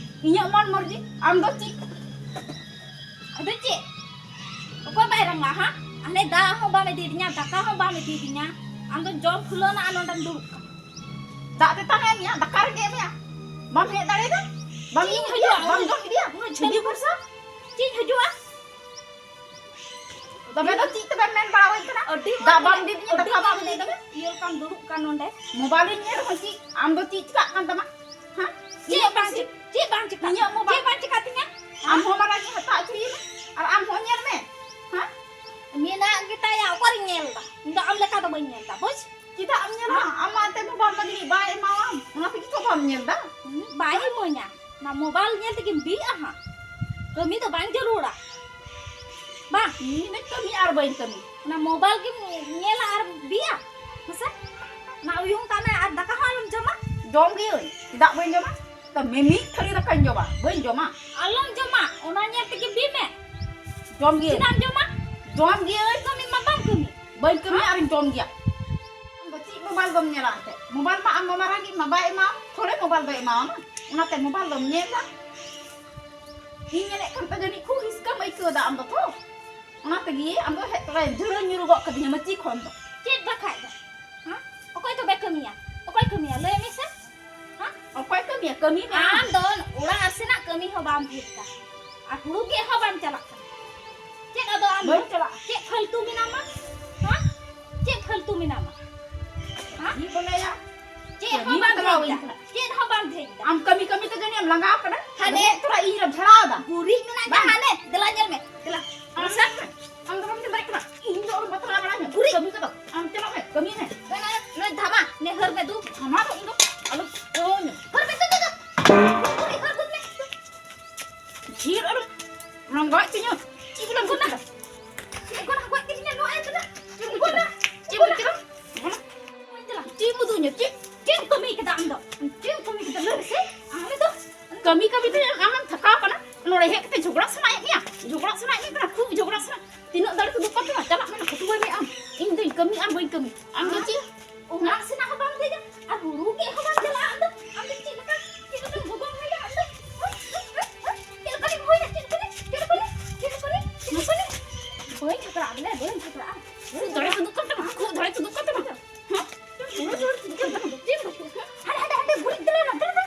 ᱤᱧᱟᱹᱜ ᱢᱚᱱ ᱢᱚᱨᱡᱤ, ᱟᱢ ᱫᱚ ᱪᱮᱫ? ᱟᱫᱚ ᱪᱮᱫ? ᱚᱠᱚᱭ ᱵᱟᱭ ᱨᱟᱸᱜᱟ ᱦᱟ? ᱦᱟᱱᱮ ᱫᱟᱜ ᱦᱚᱸ ᱵᱟᱢ ᱤᱫᱤᱭᱟᱫᱤᱧᱟ, ᱫᱟᱠᱟ ᱦᱚᱸ ᱵᱟᱢ ᱤᱫᱤᱭᱟᱫᱤᱧᱟ᱾ ᱟᱢ ᱫᱚ ᱡᱚᱢ ᱯᱷᱩᱞᱟᱹᱣ ᱱᱟ ᱟᱨ ᱱᱚᱰᱮᱢ ᱫᱩᱲᱩᱵ ᱠᱟᱱᱟ᱾ ᱫᱟᱜ ᱛᱮᱛᱟᱝ ᱮᱫ ᱢᱮᱭᱟ, ᱫᱟᱠᱟ ᱨᱮᱸᱜᱮᱡ ᱮᱫ ᱢᱮᱭᱟ, ᱵᱟᱢ ᱦᱮᱡ ᱫᱟᱲᱮᱭᱟᱫᱟ? ᱵᱟᱢ ᱪᱮᱫ ᱤᱧ ᱧᱩ ᱠᱮᱫᱟ? ᱦᱤᱡᱩᱜᱼᱟ? ᱵᱟᱢ ᱩᱱᱟᱹᱜ ᱡᱚᱢ ᱠᱮᱫᱟ? ᱡᱷᱟᱹᱞ ᱵᱷᱚᱨᱥᱟ? ᱪᱮᱫ ᱤᱧ ᱦᱤᱡᱩᱜᱼᱟ? ᱛᱚᱵᱮ ᱫᱚ ᱪᱮᱫ ᱛᱮᱵᱮᱢ ᱢᱮᱱ ᱵᱟᱲᱟ ᱟᱹᱧ ᱠᱟᱱᱟ? ᱟᱹᱰᱤ ᱫᱟᱜ ᱢᱚᱡᱽ ᱵᱟᱢ ᱵᱚᱞᱮ, ᱤᱫᱤᱭᱟᱫᱤᱧᱟ, ᱟᱹᱰᱤ ᱫᱟᱠᱟ ᱢᱚᱡᱽ ᱵᱟᱢ ᱵᱚᱞᱮ ᱤᱫᱤᱭᱟᱫᱤᱧᱟ? ᱤᱭᱟᱹ ᱞᱮᱠᱟᱢ ᱫᱩᱲᱩᱵ ᱠᱟᱱ ᱱᱚᱰᱮ᱾ ᱢᱳᱵᱟᱭᱤᱞ ᱤᱧ ᱧᱮᱞ ᱨᱮᱦᱚᱸ ᱪᱮᱫ? ᱟᱢ ᱫᱚ ᱪᱮᱫ ᱪᱤᱠᱟᱹᱜ ᱠᱟᱱ ᱛᱟᱢᱟ? ᱦᱮᱸ? ᱪᱮᱫ ᱤᱧᱟᱹᱜ ᱵᱟᱝ ᱯᱟᱹᱥᱤ? ᱪᱤᱠᱟᱹ-, ᱪᱮᱫ ᱵᱟᱝ ᱪᱤᱠᱟᱹᱜ ᱤᱧᱟᱹᱜ ᱛᱤᱧᱟ? ᱢᱳᱵᱟᱭᱤᱞ ᱪᱮᱫ ᱵᱟᱝ ᱪᱤᱠᱟᱹᱜ ᱛᱤᱧᱟ? ᱟᱢ ᱦᱚᱸ ᱢᱟᱨᱟᱝ ᱤᱧ ᱦᱟᱛᱟᱣ ᱦᱚᱪᱚᱭᱮᱱᱟ ᱟᱨ ᱟᱢ ᱦᱚᱸ ᱧᱮᱞ ᱢᱮ᱾ ᱦᱮᱸ? ᱢᱮᱱᱟᱜ ᱜᱮᱛᱟᱭᱟ, ᱚᱠᱟᱨᱤᱧ ᱧᱮᱞ ᱮᱫᱟ? ᱤᱧ ᱫᱚ ᱟᱢ ᱞᱮᱠᱟ ᱫᱚ ᱵᱟᱹᱧ ᱧᱮᱞ ᱮᱫᱟ, ᱵᱩᱡᱽ? ᱪᱮᱫᱟᱜ ᱮᱢ ᱧᱮᱞᱟ? ᱟᱢ ᱢᱟ ᱮᱱᱛᱮ ᱢᱳᱵᱟᱭᱤᱞ ᱢᱟ ᱡᱟᱹᱱᱤᱡ ᱵᱟᱭ ᱮᱢᱟᱣᱟᱢ, ᱚᱱᱟ ᱛᱮᱜᱮ ᱛᱚ ᱵᱟᱢ ᱧᱮᱞ ᱮᱫᱟ᱾ ᱦᱩᱸ, ᱵᱟᱭ ᱤᱢᱟᱹᱧᱟ᱾ ᱚᱱᱟ ᱢᱳᱵᱟᱭᱤᱞ ᱧᱮᱞ ᱛᱮᱜᱮᱢ ᱵᱤᱜᱼᱟ ᱦᱟᱸᱜ᱾ ᱠᱟᱹᱢᱤ ᱫᱚ ᱵᱟᱝ ᱡᱟᱹᱨᱩᱲᱟ᱾ ᱵᱟᱝ᱾ ᱤᱧ ᱫᱚᱧ ᱠᱟᱹᱢᱤ ᱟᱨ ᱵᱟᱹᱧ ᱠᱟᱹᱢᱤ᱾ ᱚᱱᱟ ᱢᱳᱵᱟᱭᱤᱞ ᱜᱮᱢ ᱧᱮᱞᱟ ᱟᱨ ᱵᱤᱜᱼᱟ? ᱢᱟᱥᱮ? ᱚᱱᱟ ᱩᱭᱩᱝ ᱠᱟᱜ ᱢᱮ ᱟᱨ ᱫᱟᱠᱟ ᱦᱚᱸ ᱟᱞᱚᱢ ᱡᱚᱢᱟ? ᱡᱚᱢ ᱜᱤᱭᱟᱹᱧ, ᱪᱮᱫᱟᱜ ᱵᱟᱹᱧ ᱡᱚᱢᱟ? ᱛᱚ ᱢᱤᱢᱤᱫ ᱛᱷᱟᱹᱨᱤ ᱫᱟᱠᱟᱧ ᱡᱚᱢᱟ, ᱵᱟᱹᱧ ᱡᱚᱢᱟ᱾ ᱟᱞᱚᱢ ᱡᱚᱢᱟ, ᱚᱱᱟ ᱧᱮᱞ ᱛᱮᱜᱮ ᱵᱤ ᱢᱮ᱾ ᱡᱚᱢ ᱜᱤᱭᱟᱹᱧ᱾ ᱪᱮᱫᱟᱜ ᱮᱢ ᱡᱚᱢᱟ? ᱡᱚᱢ ᱜᱤᱭᱟᱹᱧ᱾ ᱠᱟᱹᱢᱤ ᱢᱟ ᱵᱟᱢ ᱠᱟᱹᱢᱤ᱾ ᱵᱟᱹᱧ ᱠᱟᱹᱢᱤᱭᱟ ᱟᱨᱤᱧ ᱡᱚᱢ ᱜᱮᱭᱟ᱾ ᱟᱢ ᱫᱚ ᱪᱮᱫ ᱢᱳᱵᱟᱭᱤᱞ ᱫᱚᱢ ᱧᱮᱞᱟ ᱮᱱᱛᱮ? ᱢᱳᱵᱟᱭᱤᱞ ᱢᱟ ᱟᱢ ᱢᱟᱢᱟ ᱨᱟᱱᱤ ᱢᱟ ᱵᱟᱭ ᱮᱢᱟᱢ, ᱛᱷᱚᱲᱮ ᱢᱳᱵᱟᱭᱤᱞ ᱫᱚᱭ ᱮᱢᱟᱢᱟ, ᱚᱱᱟᱛᱮ ᱢᱳᱵᱟᱭᱤᱞ ᱫᱚᱢ ᱧᱮᱞᱟ᱾ ᱤᱧ ᱧᱮᱞᱮᱫ ᱠᱷᱟᱱ ᱛᱚ ᱡᱟᱹᱱᱤᱡ ᱠᱷᱩᱵ ᱦᱤᱥᱠᱟᱹᱢ ᱟᱹᱭᱠᱟᱹᱣ ᱮᱫᱟ ᱟᱢ ᱫᱚ ᱛᱚ᱾ ᱚᱱᱟ ᱛᱮᱜᱮ ᱟᱢ ᱫᱚ ᱦᱮᱡ ᱛᱚᱨᱟᱭ ᱡᱷᱟᱹᱲᱟᱹ ᱧᱩᱨᱩ ᱜᱚᱫ ᱠᱟᱫᱤᱧᱟ ᱢᱟᱹᱪᱤ ᱠᱷᱚᱱ ᱫᱚ᱾ ᱪᱮᱫ ᱵᱟᱠᱷᱟᱡ ᱫᱚ? ᱦᱮᱸ? ᱚᱠᱚᱭ ᱛᱚᱵᱮ ᱠᱟᱹᱢᱤᱭᱟ? ᱚᱠᱚᱭ ᱠᱟᱹᱢᱤᱭᱟ? ᱞᱟᱹᱭ ᱢᱮᱥᱮ᱾ ᱦᱮᱸ? ᱚᱠᱚᱭ ᱠᱟᱹᱢᱤᱭᱟ? ᱠᱟᱹᱢᱤ ᱢᱮ ᱟᱢ᱾ ᱟᱢ ᱫᱚ ᱚᱲᱟᱜ ᱟᱨ ᱥᱮᱱᱟᱜ ᱠᱟᱹᱢᱤ ᱦᱚᱸ ᱵᱟᱢ ᱵᱷᱮᱫ ᱫᱟ᱾ ᱟᱨ ᱦᱩᱲᱩ ᱜᱮᱫ ᱦᱚᱸ ᱵᱟᱢ ᱪᱟᱞᱟᱜ ᱠᱟᱱᱟ᱾ ᱪᱮᱫ ᱟᱫᱚ ᱟᱢ ᱫᱚ? ᱵᱟᱹᱧ ᱪᱟᱞᱟᱜᱼᱟ᱾ ᱪᱮᱫ ᱯᱷᱟᱞᱛᱩ ᱢᱮᱱᱟᱢᱟ? ᱦᱮᱸ? ᱪᱮᱫ ᱯᱷᱟᱞᱛᱩ ᱢᱮᱱᱟᱢᱟ? ᱦᱮᱸ? ᱪᱮᱫ ᱦᱚᱸ ᱵᱟᱢ ᱵᱷᱮᱫ ᱫᱟ᱾ ᱪᱮᱫ ᱦᱚᱸ ᱵᱟᱢ ᱟᱢ ᱫᱷᱮᱡ ᱫᱟ᱾ ᱟᱢ ᱠᱟᱹᱢᱤ ᱠᱟᱹᱢᱤ ᱛᱮᱜᱮ ᱱᱤᱭᱟᱹᱢ ᱞᱟᱸᱜᱟ ᱟᱠᱟᱱᱟ᱾ ᱦᱟᱱᱮ ᱨᱮᱸᱜᱮᱡ ᱛᱚᱨᱟ ᱤᱧ ᱨᱮᱢ ᱡᱷᱟᱲᱟᱣ ᱫᱟ᱾ ᱜᱩᱨᱤᱡ ᱢᱮᱱᱟᱜ ᱜᱮᱭᱟ, ᱵᱟᱝ᱾ ᱦᱟᱱᱮ ᱫᱮᱞᱟ ᱧᱮᱞ ᱢᱮ, ᱫᱮᱞᱟ᱾ ᱟᱢ ᱥᱮ ᱟᱢ ᱫᱚ ᱵᱟᱢ ᱪᱟᱞᱟᱜ ᱠᱟᱱᱟ᱾ ᱤᱧ ᱫᱚ ᱟᱞᱚᱢ ᱵᱟᱛᱞᱟᱣ ᱵᱟᱲᱟᱧᱟ᱾ ᱜᱩᱨᱤᱡ᱾ ᱠᱟᱹᱢᱤ ᱠᱚᱫᱚ ᱟᱢ ᱪᱟᱞᱟᱜ ᱢᱮ, ᱠᱟᱹᱢᱤ ᱢᱮ᱾ ᱱᱩᱭ, ᱱᱩᱭ, ᱱᱩᱭ ᱫᱷᱟᱢᱟ, ᱱᱮ ᱦᱟᱹᱨ ᱢᱮ ᱫᱩ᱾ ᱫᱷᱟᱢᱟ ᱫᱚ ᱤᱧ ᱫᱚ ᱟᱞᱚᱢ ᱦᱟᱹᱨ ᱢᱮ, ᱫᱩ, ᱫᱩ, ᱫᱩ᱾ ᱜᱩᱨᱤᱡ ᱦᱟᱹᱨ ᱜᱩᱨᱤᱡ ᱢᱮ᱾ ᱰᱷᱮᱨ ᱟᱞᱚᱢ ᱨᱟᱸᱜᱟᱣᱮᱫ ᱛᱤᱧᱟᱹ᱾ ᱪᱮᱫ ᱞᱟᱝ ᱜᱚᱞᱟ? ᱪᱮᱫ ᱜᱚᱞᱟ ᱜᱚᱡ ᱠᱤᱫᱤᱧᱟ ᱱᱚᱣᱟ ᱮᱱ ᱠᱟᱱᱟ? ᱪᱮᱫ ᱜᱚᱞᱟ? ᱪᱮᱫ ᱜᱚᱞᱟ? ᱪᱮᱫ ᱮᱢ ᱩᱫᱩᱜ ᱟᱹᱧᱟ? ᱪᱮᱫ, ᱪᱮᱫ ᱮᱢ ᱠᱟᱹᱢᱤ ᱠᱟᱫᱟ ᱟᱢ ᱫᱚ? ᱪᱮᱫ ᱮᱢ ᱠᱟᱹᱢᱤ ᱠᱟᱫᱟ? ᱞᱟᱹᱭ ᱢᱮᱥᱮ᱾ ᱟᱢ ᱫᱚ ᱠᱟᱹᱢᱤ ᱠᱟᱹᱢᱤ ᱛᱮ ᱟᱢᱮᱢ ᱛᱷᱟᱠᱟᱣ ᱠᱟᱱᱟ᱾ ᱱᱚᱰᱮ ᱦᱮᱡ ᱠᱟᱛᱮ ᱡᱷᱚᱜᱽᱲᱟ ᱥᱟᱱᱟᱭᱮᱫ ᱢᱮᱭᱟ? ᱡᱷᱚᱜᱽᱲᱟ ᱥᱟᱱᱟᱭᱮᱫ ᱢᱮ ᱠᱟᱱᱟ? ᱠᱷᱩᱵ ᱡᱷᱚᱜᱽᱲᱟ ᱥᱟᱱᱟ᱾ ᱛᱤᱱᱟᱹᱜ ᱫᱟᱲᱮ ᱛᱩᱫᱩᱜ ᱠᱟᱱ ᱛᱟᱢᱟ? ᱪᱟᱞᱟᱜ ᱢᱮ, ᱱᱟᱠᱩ ᱵᱟᱭ ᱢᱮ ᱟᱢ᱾ ᱤᱧ ᱫᱚᱧ ᱠᱟᱹᱢᱤ ᱟᱨ ᱵᱟᱹᱧ ᱠᱟᱹᱢᱤ᱾ ᱟᱢ ᱫᱚ ᱪᱮᱫ? ᱚᱲᱟᱜ ᱥᱮᱱᱟᱜ ᱦᱚᱸ ᱵᱟᱢ ᱞᱟᱹᱭᱟ, ᱟᱨ ᱦᱩᱲᱩ ᱜᱮᱫ ᱦᱚᱸ ᱵᱟᱢ ᱪᱟᱞᱟᱜᱼᱟ ᱟᱢ ᱫᱚ᱾ ᱟᱢ ᱫᱚ ᱪᱮᱫ ᱞᱮᱠᱟ, ᱪᱮᱫ ᱞᱮᱠᱟᱢ ᱜᱚᱜᱚᱢ ᱦᱩᱭᱱᱟ ᱟᱢ ᱫᱚ? ᱦᱮᱸ? ᱦᱮᱸ? ᱦᱮᱸ? ᱪᱮᱫ ᱞᱮᱠᱟᱱᱤᱡ ᱦᱩᱭᱱᱟ? ᱪᱮᱫ ᱞᱮᱠᱟᱱᱤᱡ? ᱪᱮᱫ ᱞᱮᱠᱟᱱᱤᱡ? ᱪᱮᱫ ᱞᱮᱠᱟᱱᱤᱡ? ᱪᱮᱫ ᱞᱮᱠᱟᱱᱤᱡ? ᱵᱟᱹᱧ ᱡᱷᱚᱜᱽᱲᱟᱜᱼᱟ ᱵᱚᱞᱮ, ᱵᱟᱹᱧ ᱡᱷᱚᱜᱽᱲᱟᱜᱼᱟ᱾ ᱠᱷᱩᱵ ᱫᱟᱲᱮ ᱛᱩᱫᱩᱜ ᱠᱟᱱ ᱛᱟᱢᱟ, ᱠᱷᱩᱵ ᱫᱟᱲᱮ ᱛᱩᱫᱩᱜ ᱠᱟᱱ ᱛᱟᱢᱟ᱾ ᱦᱮᱸ? ᱦᱟᱸᱰᱮ, ᱦᱟᱸᱰᱮ ᱜᱩᱨᱤᱡ ᱫᱟᱞᱟᱱᱟ, ᱫᱟᱹᱲ ᱢᱮ᱾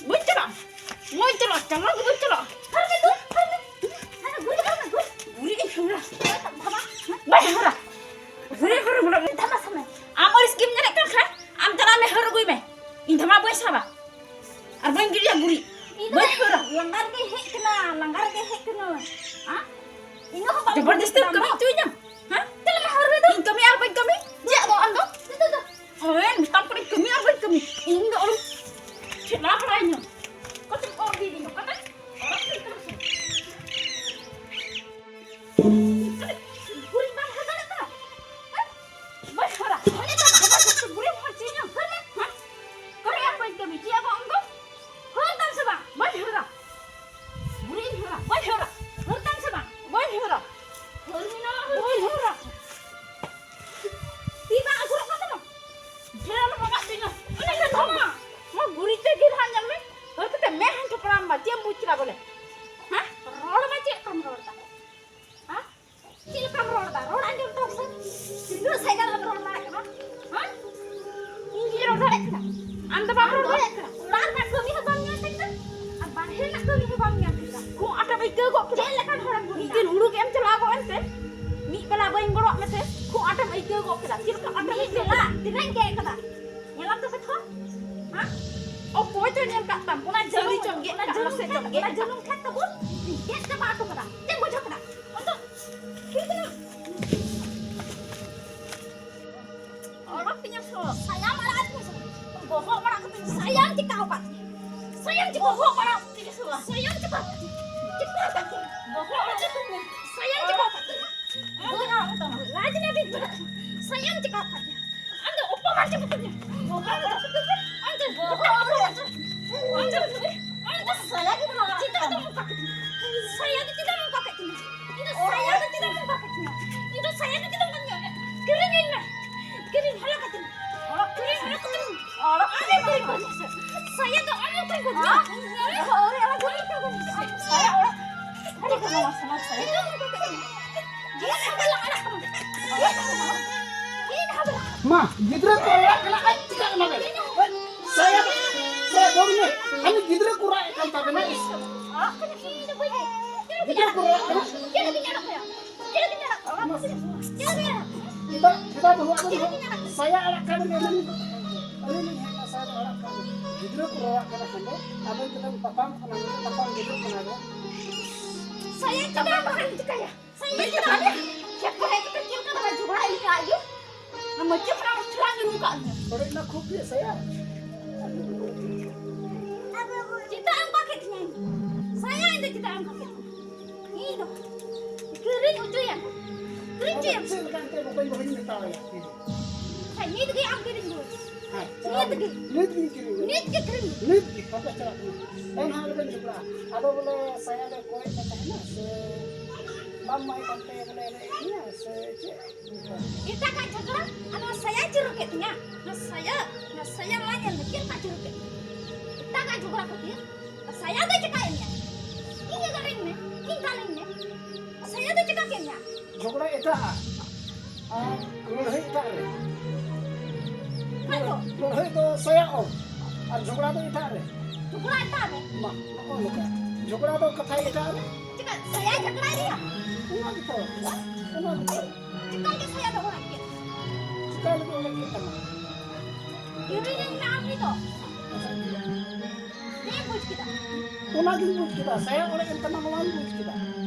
ᱵᱟᱹᱧ ᱪᱟᱞᱟᱜᱼᱟ, ᱵᱟᱹᱧ ᱪᱟᱞᱟᱜᱼᱟ, ᱪᱟᱞᱟᱣ ᱜᱮ ᱵᱟᱹᱧ ᱪᱟᱞᱟᱜᱼᱟ᱾ ᱦᱟᱹᱨ ᱢᱮ ᱫᱩ, ᱦᱟᱹᱨ ᱢᱮ᱾ ᱦᱟᱸᱰᱮ ᱜᱩᱨᱤᱡ ᱦᱟᱹᱨ ᱢᱮ, ᱜᱩᱨᱤᱡ᱾ ᱜᱩᱨᱤᱡ ᱤᱧ ᱦᱟᱹᱨᱟ᱾ ᱵᱟᱵᱟ, ᱦᱮᱸ? ᱵᱟᱹᱧ ᱦᱟᱹᱨᱟ᱾ ᱜᱩᱨᱤᱡ ᱦᱟᱹᱨ ᱢᱮ᱾ ᱫᱷᱟᱢᱟ ᱥᱟᱢᱟᱭ᱾ ᱟᱢ ᱟᱹᱲᱤᱥ ᱜᱮᱢ ᱧᱮᱞᱮᱫ ᱠᱟᱱ ᱠᱷᱟᱱ, ᱟᱢ ᱪᱟᱞᱟᱜ ᱢᱮ, ᱦᱟᱹᱨ ᱟᱹᱜᱩᱭ ᱢᱮ᱾ ᱤᱧ ᱫᱷᱟᱢᱟ ᱵᱟᱹᱧ ᱥᱟᱵᱟ᱾ ᱟᱨ ᱵᱟᱹᱧ ᱜᱤᱰᱤᱭᱟ ᱜᱩᱨᱤᱡ᱾ ᱤᱧ ᱫᱚ ᱵᱟᱹᱧ ᱦᱟᱹᱨᱟ᱾ ᱞᱟᱸᱜᱟ ᱨᱮᱜᱮ ᱦᱮᱡ ᱠᱟᱱᱟ, ᱞᱟᱸᱜᱟ ᱨᱮᱜᱮ ᱦᱮᱡ ᱠᱟᱱᱟ᱾ ᱦᱮᱸ? ᱤᱧ ᱦᱚᱸ ᱵᱟᱢ ᱡᱚᱵᱚᱨᱫᱚᱥᱛᱤ ᱠᱟᱹᱢᱤ ᱦᱚᱪᱚᱭᱤᱧᱟ? ᱦᱮᱸ? ᱪᱮᱫ ᱞᱮᱠᱟ ᱦᱟᱹᱨ ᱨᱮ ᱫᱚ? ᱤᱧ ᱠᱟᱹᱢᱤ ᱟᱨ ᱵᱟᱹᱧ ᱠᱟᱹᱢᱤ? ᱪᱮᱫ ᱫᱚ ᱟᱢ ᱫᱚ? ᱫᱩ, ᱫᱩ, ᱫᱩ᱾ ᱳᱭ, ᱢᱮᱛᱟᱢ ᱠᱟᱹᱱᱟᱹᱧ ᱠᱟᱹᱢᱤ ᱟᱨ ᱵᱟᱹᱧ ᱠᱟᱹᱢᱤ᱾ ᱤᱧ ᱫᱚ ᱟᱞᱚᱢ ᱴᱷᱮᱞᱟᱣ ᱵᱟᱲᱟᱭᱤᱧᱟ᱾ ᱚᱠᱟᱛᱮᱢ ᱚᱨ ᱤᱫᱤᱭᱤᱧᱟ? ᱚᱠᱟᱛᱮ? ᱚᱲᱟᱜ ᱥᱮᱫ ᱪᱟᱞᱟᱜ ᱥᱮ᱾ ᱜᱩᱨᱤᱡ ᱵᱟᱢ ᱦᱟᱹᱨ ᱫᱟᱲᱮᱭᱟᱜ ᱠᱟᱱᱟ? ᱦᱮᱸ? ᱵᱟᱹᱧ ᱦᱟᱹᱨᱟ᱾ ᱦᱟᱹᱨ ᱢᱮ᱾ ᱜᱩᱨᱤᱡ ᱦᱟᱹᱨ ᱦᱚᱪᱚᱭᱤᱧᱟᱢ᱾ ᱦᱟᱹᱨ ᱢᱮ᱾ ᱦᱮᱸ? ᱠᱟᱹᱢᱤ ᱟᱨ ᱵᱟᱹᱧ ᱠᱟᱹᱢᱤ᱾ ᱪᱮᱫ ᱟᱵᱚ ᱟᱢ ᱫᱚ? ᱦᱟᱹᱨ ᱛᱟᱢ ᱥᱮ ᱵᱟᱝ? ᱵᱟᱹᱧ ᱦᱟᱹᱨᱟ᱾ ᱜᱩᱨᱤᱡ ᱤᱧ ᱦᱟᱹᱨᱟ᱾ ᱵᱟᱹᱧ ᱦᱟᱹᱨᱟ᱾ ᱦᱟᱹᱨ ᱛᱟᱢ ᱥᱮ ᱵᱟᱝ? ᱵᱟᱹᱧ ᱦᱟᱹᱨᱟ᱾ ᱦᱟᱹᱨ ᱢᱮ ᱱᱚᱣᱟ ᱦᱟᱹᱨ ᱵᱟᱹᱧ ᱢᱮ᱾ ᱦᱟᱹᱨᱟ᱾ ᱛᱤ ᱵᱟᱝ ᱟᱹᱪᱩᱨᱚᱜ ᱠᱟᱱ ᱛᱟᱢᱟ? ᱰᱷᱮᱨ ᱟᱞᱚᱢ ᱨᱟᱜᱟᱜ ᱦᱚᱪᱚᱧᱟ᱾ ᱚᱱᱮ ᱠᱟᱛᱷᱟ ᱢᱟ᱾ ᱱᱚᱣᱟ ᱜᱩᱨᱤᱡ ᱛᱮ ᱰᱷᱮᱨ ᱦᱟᱸᱜ ᱧᱮᱞ ᱢᱮ᱾ ᱦᱟᱹᱨ ᱠᱟᱛᱮ ᱢᱮᱫ ᱦᱚᱸᱧ ᱛᱷᱚᱯᱲᱟᱢ ᱢᱟ᱾ ᱪᱮᱫ ᱮᱢ ᱵᱩᱡᱽ ᱠᱮᱫᱟ ᱵᱚᱞᱮ? ᱦᱮᱸ? ᱨᱚᱲ ᱢᱟ ᱪᱮᱫ ᱞᱮᱠᱟᱢ ᱨᱚᱲ ᱫᱟ? ᱦᱮᱸ? ᱪᱮᱫ ᱞᱮᱠᱟᱢ ᱨᱚᱲ ᱫᱟ? ᱨᱚᱲ ᱟᱸᱡᱚᱢ ᱛᱟᱢ ᱥᱮ᱾ ᱛᱤᱱᱟᱹᱜ ᱥᱟᱭᱜᱟᱱ ᱮᱢ ᱨᱚᱲ ᱫᱟᱲᱮᱭᱟᱜ ᱠᱟᱱᱟ? ᱦᱮᱸ? ᱤᱧ ᱜᱤᱧ ᱨᱚᱲ ᱫᱟᱲᱮᱭᱟᱜ ᱠᱟᱱᱟ? ᱟᱢ ᱫᱚ ᱵᱟᱢ ᱨᱚᱲ ᱫᱟᱲᱮᱭᱟᱜ ᱠᱟᱱᱟ? ᱚᱲᱟᱜ ᱨᱮᱱᱟᱜ ᱠᱟᱹᱢᱤ ᱦᱚᱸ ᱵᱟᱢ ᱧᱮᱞ ᱴᱷᱤᱠ ᱫᱟ, ᱟᱨ ᱵᱟᱨᱦᱮ ᱨᱮᱱᱟᱜ ᱠᱟᱹᱢᱤ ᱦᱚᱸ ᱵᱟᱢ ᱧᱮᱞ ᱴᱷᱤᱠ ᱫᱟ᱾ ᱠᱷᱩᱜ ᱟᱴᱮᱢ ᱟᱹᱭᱠᱟᱹᱣ ᱜᱚᱫ ᱠᱮᱫᱟ? ᱪᱮᱫ ᱞᱮᱠᱟᱱ ᱦᱚᱲᱮᱢ ᱦᱩᱭ ᱢᱤᱫ ᱮᱱᱟ? ᱫᱤᱱ ᱦᱩᱲᱩ ᱜᱮᱫ ᱮᱢ ᱪᱟᱞᱟᱣ ᱜᱚᱫ ᱮᱱ ᱛᱮ, ᱢᱤᱫ ᱵᱮᱞᱟ ᱵᱟᱹᱧ ᱜᱚᱲᱚᱜ ᱢᱮᱛᱮ, ᱠᱷᱩᱜ ᱟᱴᱮᱢ ᱟᱹᱭᱠᱟᱹᱣ ᱜᱚᱫ ᱠᱮᱫᱟ᱾ ᱪᱮᱫ ᱞᱮᱠᱟ ᱟᱴᱮᱢ ᱢᱤᱫ ᱟᱹᱭᱠᱟᱹᱣ ᱵᱮᱞᱟ ᱠᱮᱫᱟ? ᱛᱤᱱᱟᱹᱜ ᱤᱧ ᱜᱮᱫ ᱠᱟᱫᱟ? ᱧᱮᱞᱟᱢ ᱛᱚ ᱠᱟᱛᱷᱟ, ᱦᱮᱸ? ᱚᱠᱚᱭ ᱪᱚ ᱧᱮᱞ ᱠᱟᱜ ᱛᱟᱢ? ᱚᱱᱟ ᱡᱟᱹᱱᱩᱢ, ᱪᱚᱢ ᱜᱮᱫ ᱚᱱᱟ ᱠᱟᱜ, ᱡᱟᱹᱱᱩᱢ ᱞᱚᱥᱮᱫ ᱠᱷᱮᱛ, ᱪᱚᱢ ᱜᱮᱫ ᱚᱱᱟ ᱠᱟᱜ᱾ ᱡᱟᱹᱱᱩᱢ ᱠᱷᱮᱛ ᱛᱟᱵᱚᱱ ᱜᱮᱫ ᱪᱟᱵᱟ ᱦᱚᱴᱚ ᱠᱟᱫᱟ᱾ ᱪᱮᱫ ᱵᱩᱡᱷᱟᱹᱣ ᱠᱮᱫᱟ? ᱚᱱᱛᱮ ᱛᱷᱤᱨ ᱠᱟᱱᱟ᱾ ᱚᱰᱚᱠ ᱛᱤᱧᱟ ᱥᱚ᱾ ᱥᱟᱭᱟᱢ ᱟᱲᱟᱜ ᱟᱹᱛᱤᱧᱟ ᱥᱚ᱾ ᱵᱚᱦᱚᱜ ᱟᱲᱟᱜ ᱠᱟᱛᱮ ᱥᱟᱭᱟᱢ ᱪᱤᱠᱟᱹᱣ ᱠᱟᱫ ᱛᱤᱧᱟ? ᱥᱟᱭᱟᱢ ᱪᱤᱠᱟᱹᱣ ᱠᱟᱫ ᱛᱤᱧᱟ? ᱥᱟᱭᱟᱢ ᱪᱤᱠᱟᱹᱣ ᱠᱟᱫ ᱛᱤᱧᱟ? ᱪᱤᱠᱟᱹᱣ ᱠᱟᱫ ᱛᱤᱧᱟ? ᱵᱚᱦᱚᱜ ᱟᱲᱟᱜ ᱠᱟᱛᱮ ᱥᱟᱭᱟᱢ ᱪᱤᱠᱟᱹᱣ ᱠᱟᱫ ᱛᱤᱧᱟ? ᱵᱚᱦᱚᱜ ᱟᱲᱟᱜ ᱠᱟᱛᱮ ᱥᱟᱭᱟᱢ ᱪᱤᱠᱟᱹᱣ ᱠᱟᱫ ᱛᱤᱧᱟ? ᱟᱢ ᱫᱚ ᱚᱯᱚᱢᱟᱱ ᱪᱟᱵᱟ ᱠᱮᱫᱤᱧᱟ᱾ ᱟᱢ ᱫᱚ, ᱟᱢ ᱫᱚ ᱵᱚᱦᱚᱜ ᱟᱢ ᱫᱚ, ᱟᱢ ᱫᱚ, ᱟᱢ ᱫᱚ ᱥᱟᱭᱟ ᱜᱮ ᱵᱟᱝ ᱪᱮᱫᱟᱜ ᱫᱚᱢ ᱚᱱᱠᱟ ᱠᱮᱫᱤᱧᱟ? ᱥᱟᱭᱟ ᱫᱚ ᱪᱮᱫᱟᱜ ᱮᱢ ᱚᱱᱠᱟ ᱠᱮᱫᱤᱧᱟ? ᱤᱧ ᱫᱚ ᱥᱟᱭᱟ ᱫᱚ ᱪᱮᱫᱟᱜ ᱮᱢ ᱚᱱᱠᱟ ᱠᱮᱫᱤᱧᱟ? ᱤᱧ ᱫᱚ ᱥᱟᱭᱟ ᱫᱚ ᱪᱮᱫᱟᱜ ᱮᱢ ᱚᱱᱠᱟ ᱠᱮᱫᱤᱧᱟ? ᱠᱤᱨᱤᱧ ᱟᱹᱧ ᱢᱮ᱾ ᱠᱤᱨᱤᱧ ᱦᱚᱞᱚ ᱠᱟᱛᱮ᱾ ᱠᱤᱨᱤᱧ ᱦᱚᱞᱚ ᱠᱟᱛᱮ᱾ ᱟᱢ ᱫᱚ ᱠᱤᱨᱤᱧ ᱠᱚ ᱥᱟᱭᱟ ᱫᱚ ᱟᱢ ᱚᱠᱚᱭ ᱠᱚ ᱦᱮᱸ? ᱥᱟᱭᱟ ᱚᱲᱟᱜ᱾ ᱟᱹᱰᱤ ᱠᱚ ᱱᱚᱣᱟ ᱥᱚᱢᱟᱡᱽ ᱥᱟᱭᱟ᱾ ᱢᱟ, ᱜᱤᱫᱽᱨᱟᱹ ᱠᱚ ᱨᱟᱜ ᱠᱟᱱᱟ, ᱟᱡ ᱪᱤᱠᱟᱹᱜ ᱠᱟᱱᱟ ᱵᱮᱱ? ᱥᱟᱭᱟ, ᱥᱟᱭᱟ ᱵᱚᱱ ᱢᱮ᱾ ᱦᱟᱱᱮ ᱜᱤᱫᱽᱨᱟᱹ ᱠᱚ ᱨᱟᱜ ᱮᱫ ᱠᱟᱱ ᱛᱟᱵᱮᱱᱟ᱾ ᱜᱤᱫᱽᱨᱟᱹ ᱠᱚ ᱨᱟᱜ ᱠᱟᱱᱟ᱾ ᱪᱮᱫᱟᱜ, ᱪᱮᱫᱟᱜ ᱵᱟᱹᱦᱩ ᱟᱵᱮᱱ ᱫᱚ ᱥᱟᱭᱟ ᱟᱲᱟᱜ ᱠᱟᱜ ᱵᱮᱱ? ᱟᱹᱞᱤᱧ, ᱟᱹᱞᱤᱧ ᱞᱤᱧ ᱦᱮᱡ ᱮᱱᱟ, ᱥᱟᱭᱟ ᱫᱚ ᱟᱲᱟᱜ ᱠᱟᱜ ᱵᱮᱱ᱾ ᱜᱤᱫᱽᱨᱟᱹ ᱠᱚ ᱨᱟᱜ ᱠᱟᱱᱟ ᱠᱷᱟᱱ ᱫᱚ ᱟᱵᱮᱱ ᱫᱚᱵᱮᱱ ᱛᱟᱯᱟᱢ ᱠᱟᱱᱟ, ᱛᱟᱯᱟᱢ ᱜᱤᱫᱽᱨᱟᱹ ᱠᱟᱱᱟ ᱵᱮᱱ᱾ ᱥᱟᱭᱟ ᱪᱮᱫᱟᱜ ᱵᱟᱠᱷᱟᱱ ᱪᱤᱠᱟᱹᱭᱟ? ᱥᱟᱭᱟ ᱪᱮᱫᱟᱜ ᱵᱟᱠᱷᱟᱱ? ᱠᱷᱮᱛ ᱠᱚ ᱦᱮᱡ ᱠᱟᱛᱮ ᱪᱮᱫ ᱞᱮᱠᱟ ᱫᱚ ᱡᱷᱚᱜᱽᱲᱟ ᱤᱫᱤ ᱠᱟᱜ ᱜᱮ? ᱚᱱᱟ ᱢᱟᱹᱪᱤ ᱠᱷᱚᱱᱟᱜ ᱛᱷᱚᱲᱟ ᱧᱩᱨᱩ ᱠᱟᱜ ᱢᱮ᱾ ᱦᱚᱲ ᱢᱟ ᱠᱷᱩᱵ ᱜᱮ ᱥᱟᱭᱟ᱾ ᱪᱮᱫᱟᱜ ᱮᱢ ᱵᱟᱠᱮ ᱛᱤᱧᱟ? ᱥᱟᱭᱟ ᱤᱧ ᱫᱚ ᱪᱮᱫᱟᱜ ᱮᱢ ᱵᱟᱠᱮ ᱛᱤᱧᱟ? ᱤᱧ ᱫᱚ ᱠᱤᱨᱤᱧ ᱦᱚᱪᱚᱭᱟ᱾ ᱠᱤᱨᱤᱧ ᱦᱚᱪᱚᱭᱟ᱾ ᱪᱮᱫ ᱞᱮᱠᱟ ᱮᱱᱛᱮ ᱵᱚᱠᱚᱧ ᱵᱟᱹᱦᱩᱧ ᱢᱮᱛᱟᱣᱟᱭᱟ? ᱠᱷᱟᱡ ᱱᱤᱛ ᱜᱮ ᱟᱢ ᱠᱤᱨᱤᱧ ᱨᱩᱣᱟᱹᱲ᱾ ᱦᱮᱸ, ᱱᱤᱛ ᱜᱮ᱾ ᱱᱤᱛ ᱜᱤᱧ ᱠᱤᱨᱤᱧ ᱨᱩᱣᱟᱹᱲ᱾ ᱱᱤᱛ ᱜᱮ ᱠᱤᱨᱤᱧ ᱨᱩᱣᱟᱹᱲ᱾ ᱱᱤᱛ ᱜᱮ, ᱦᱟᱯᱮ ᱪᱟᱞᱟᱜ ᱠᱟᱱᱟ᱾ ᱮᱱᱦᱚᱸ ᱟᱞᱚᱵᱮᱱ ᱡᱷᱚᱜᱽᱲᱟᱜᱼᱟ᱾ ᱟᱫᱚ ᱵᱚᱞᱮ ᱥᱟᱭᱟ ᱫᱚ ᱠᱚᱭᱮᱫ ᱠᱟᱱ ᱛᱟᱦᱮᱱᱟ ᱥᱮ ᱵᱟᱢ ᱮᱢᱟᱭ ᱠᱟᱱ ᱛᱟᱭᱟ ᱵᱚᱞᱮ ᱮᱱᱮᱡ ᱮᱫ ᱢᱮᱭᱟ ᱥᱮ ᱪᱮᱫ? ᱮᱴᱟᱜᱟᱜ ᱡᱷᱚᱜᱽᱲᱟ, ᱟᱨ ᱱᱚᱣᱟ ᱥᱟᱭᱟ ᱪᱤᱨᱩ ᱠᱮᱫ ᱛᱤᱧᱟ᱾ ᱱᱚᱣᱟ ᱥᱟᱭᱟ, ᱱᱚᱣᱟ ᱥᱟᱭᱟ ᱢᱟ ᱧᱮᱞ ᱢᱮ, ᱪᱮᱫ ᱞᱮᱠᱟ ᱪᱤᱨᱩ ᱠᱮᱫ ᱛᱤᱧᱟ᱾ ᱮᱴᱟᱜᱟᱜ ᱡᱷᱚᱜᱽᱲᱟ ᱠᱷᱟᱹᱛᱤᱨ ᱥᱟᱭᱟ ᱫᱚᱭ ᱪᱮᱠᱟᱭᱮᱫ ᱢᱮᱭᱟ? ᱤᱧ ᱜᱮ ᱫᱟᱞᱤᱧ ᱢᱮ, ᱤᱧ ᱫᱟᱞᱤᱧ ᱢᱮ᱾ ᱥᱟᱭᱟ ᱫᱚᱭ ᱪᱮᱠᱟ ᱠᱮᱫ ᱢᱮᱭᱟ? ᱡᱷᱚᱜᱽᱲᱟ ᱮᱴᱟᱜᱟᱜ ᱟᱨ ᱞᱟᱹᱲᱦᱟᱹᱭ ᱮᱴᱟᱜ ᱨᱮ᱾ ᱦᱮᱸ ᱛᱚ᱾ ᱞᱟᱹᱲᱦᱟᱹᱭ ᱫᱚ ᱥᱟᱭᱟ ᱚᱞ ᱟᱨ ᱡᱷᱚᱜᱽᱲᱟ ᱫᱚ ᱮᱴᱟᱜ ᱨᱮ᱾ ᱡᱷᱚᱜᱽᱲᱟ ᱮᱴᱟᱜ ᱨᱮ? ᱢᱟ, ᱱᱚᱜᱼᱚ ᱱᱚᱝᱠᱟ᱾ ᱡᱷᱚᱜᱽᱲᱟ ᱫᱚ ᱠᱟᱛᱷᱟ ᱮᱴᱟᱜ ᱨᱮ᱾ ᱪᱮᱫᱟᱜ ᱥᱟᱭᱟ ᱡᱷᱚᱜᱽᱲᱟᱭ ᱨᱮᱭᱟ? ᱚᱱᱟ ᱜᱮᱛᱚ, ᱚᱱᱟ ᱜᱮᱛᱚ᱾ ᱪᱮᱠᱟ ᱞᱟᱹᱜᱤᱫ ᱥᱟᱭᱟ ᱫᱚ ᱚᱲᱟᱜ ᱠᱮᱫ? ᱪᱮᱠᱟ ᱞᱟᱹᱜᱤᱫ ᱚᱲᱟᱜ ᱠᱮᱫ ᱛᱟᱢᱟ? ᱠᱤᱨᱤᱧ ᱟᱹᱧ ᱢᱮ ᱟᱢ ᱱᱤᱛᱚᱜ᱾ ᱪᱮᱫ ᱵᱩᱡᱽ ᱠᱮᱫᱟ? ᱚᱱᱟᱜᱤᱧ ᱵᱩᱡᱽ ᱠᱮᱫᱟ, ᱥᱟᱭᱟ ᱚᱲᱮᱡ ᱮᱱ ᱛᱟᱢᱟ, ᱱᱚᱣᱟᱧ ᱵᱩᱡᱽ ᱠᱮᱫᱟ᱾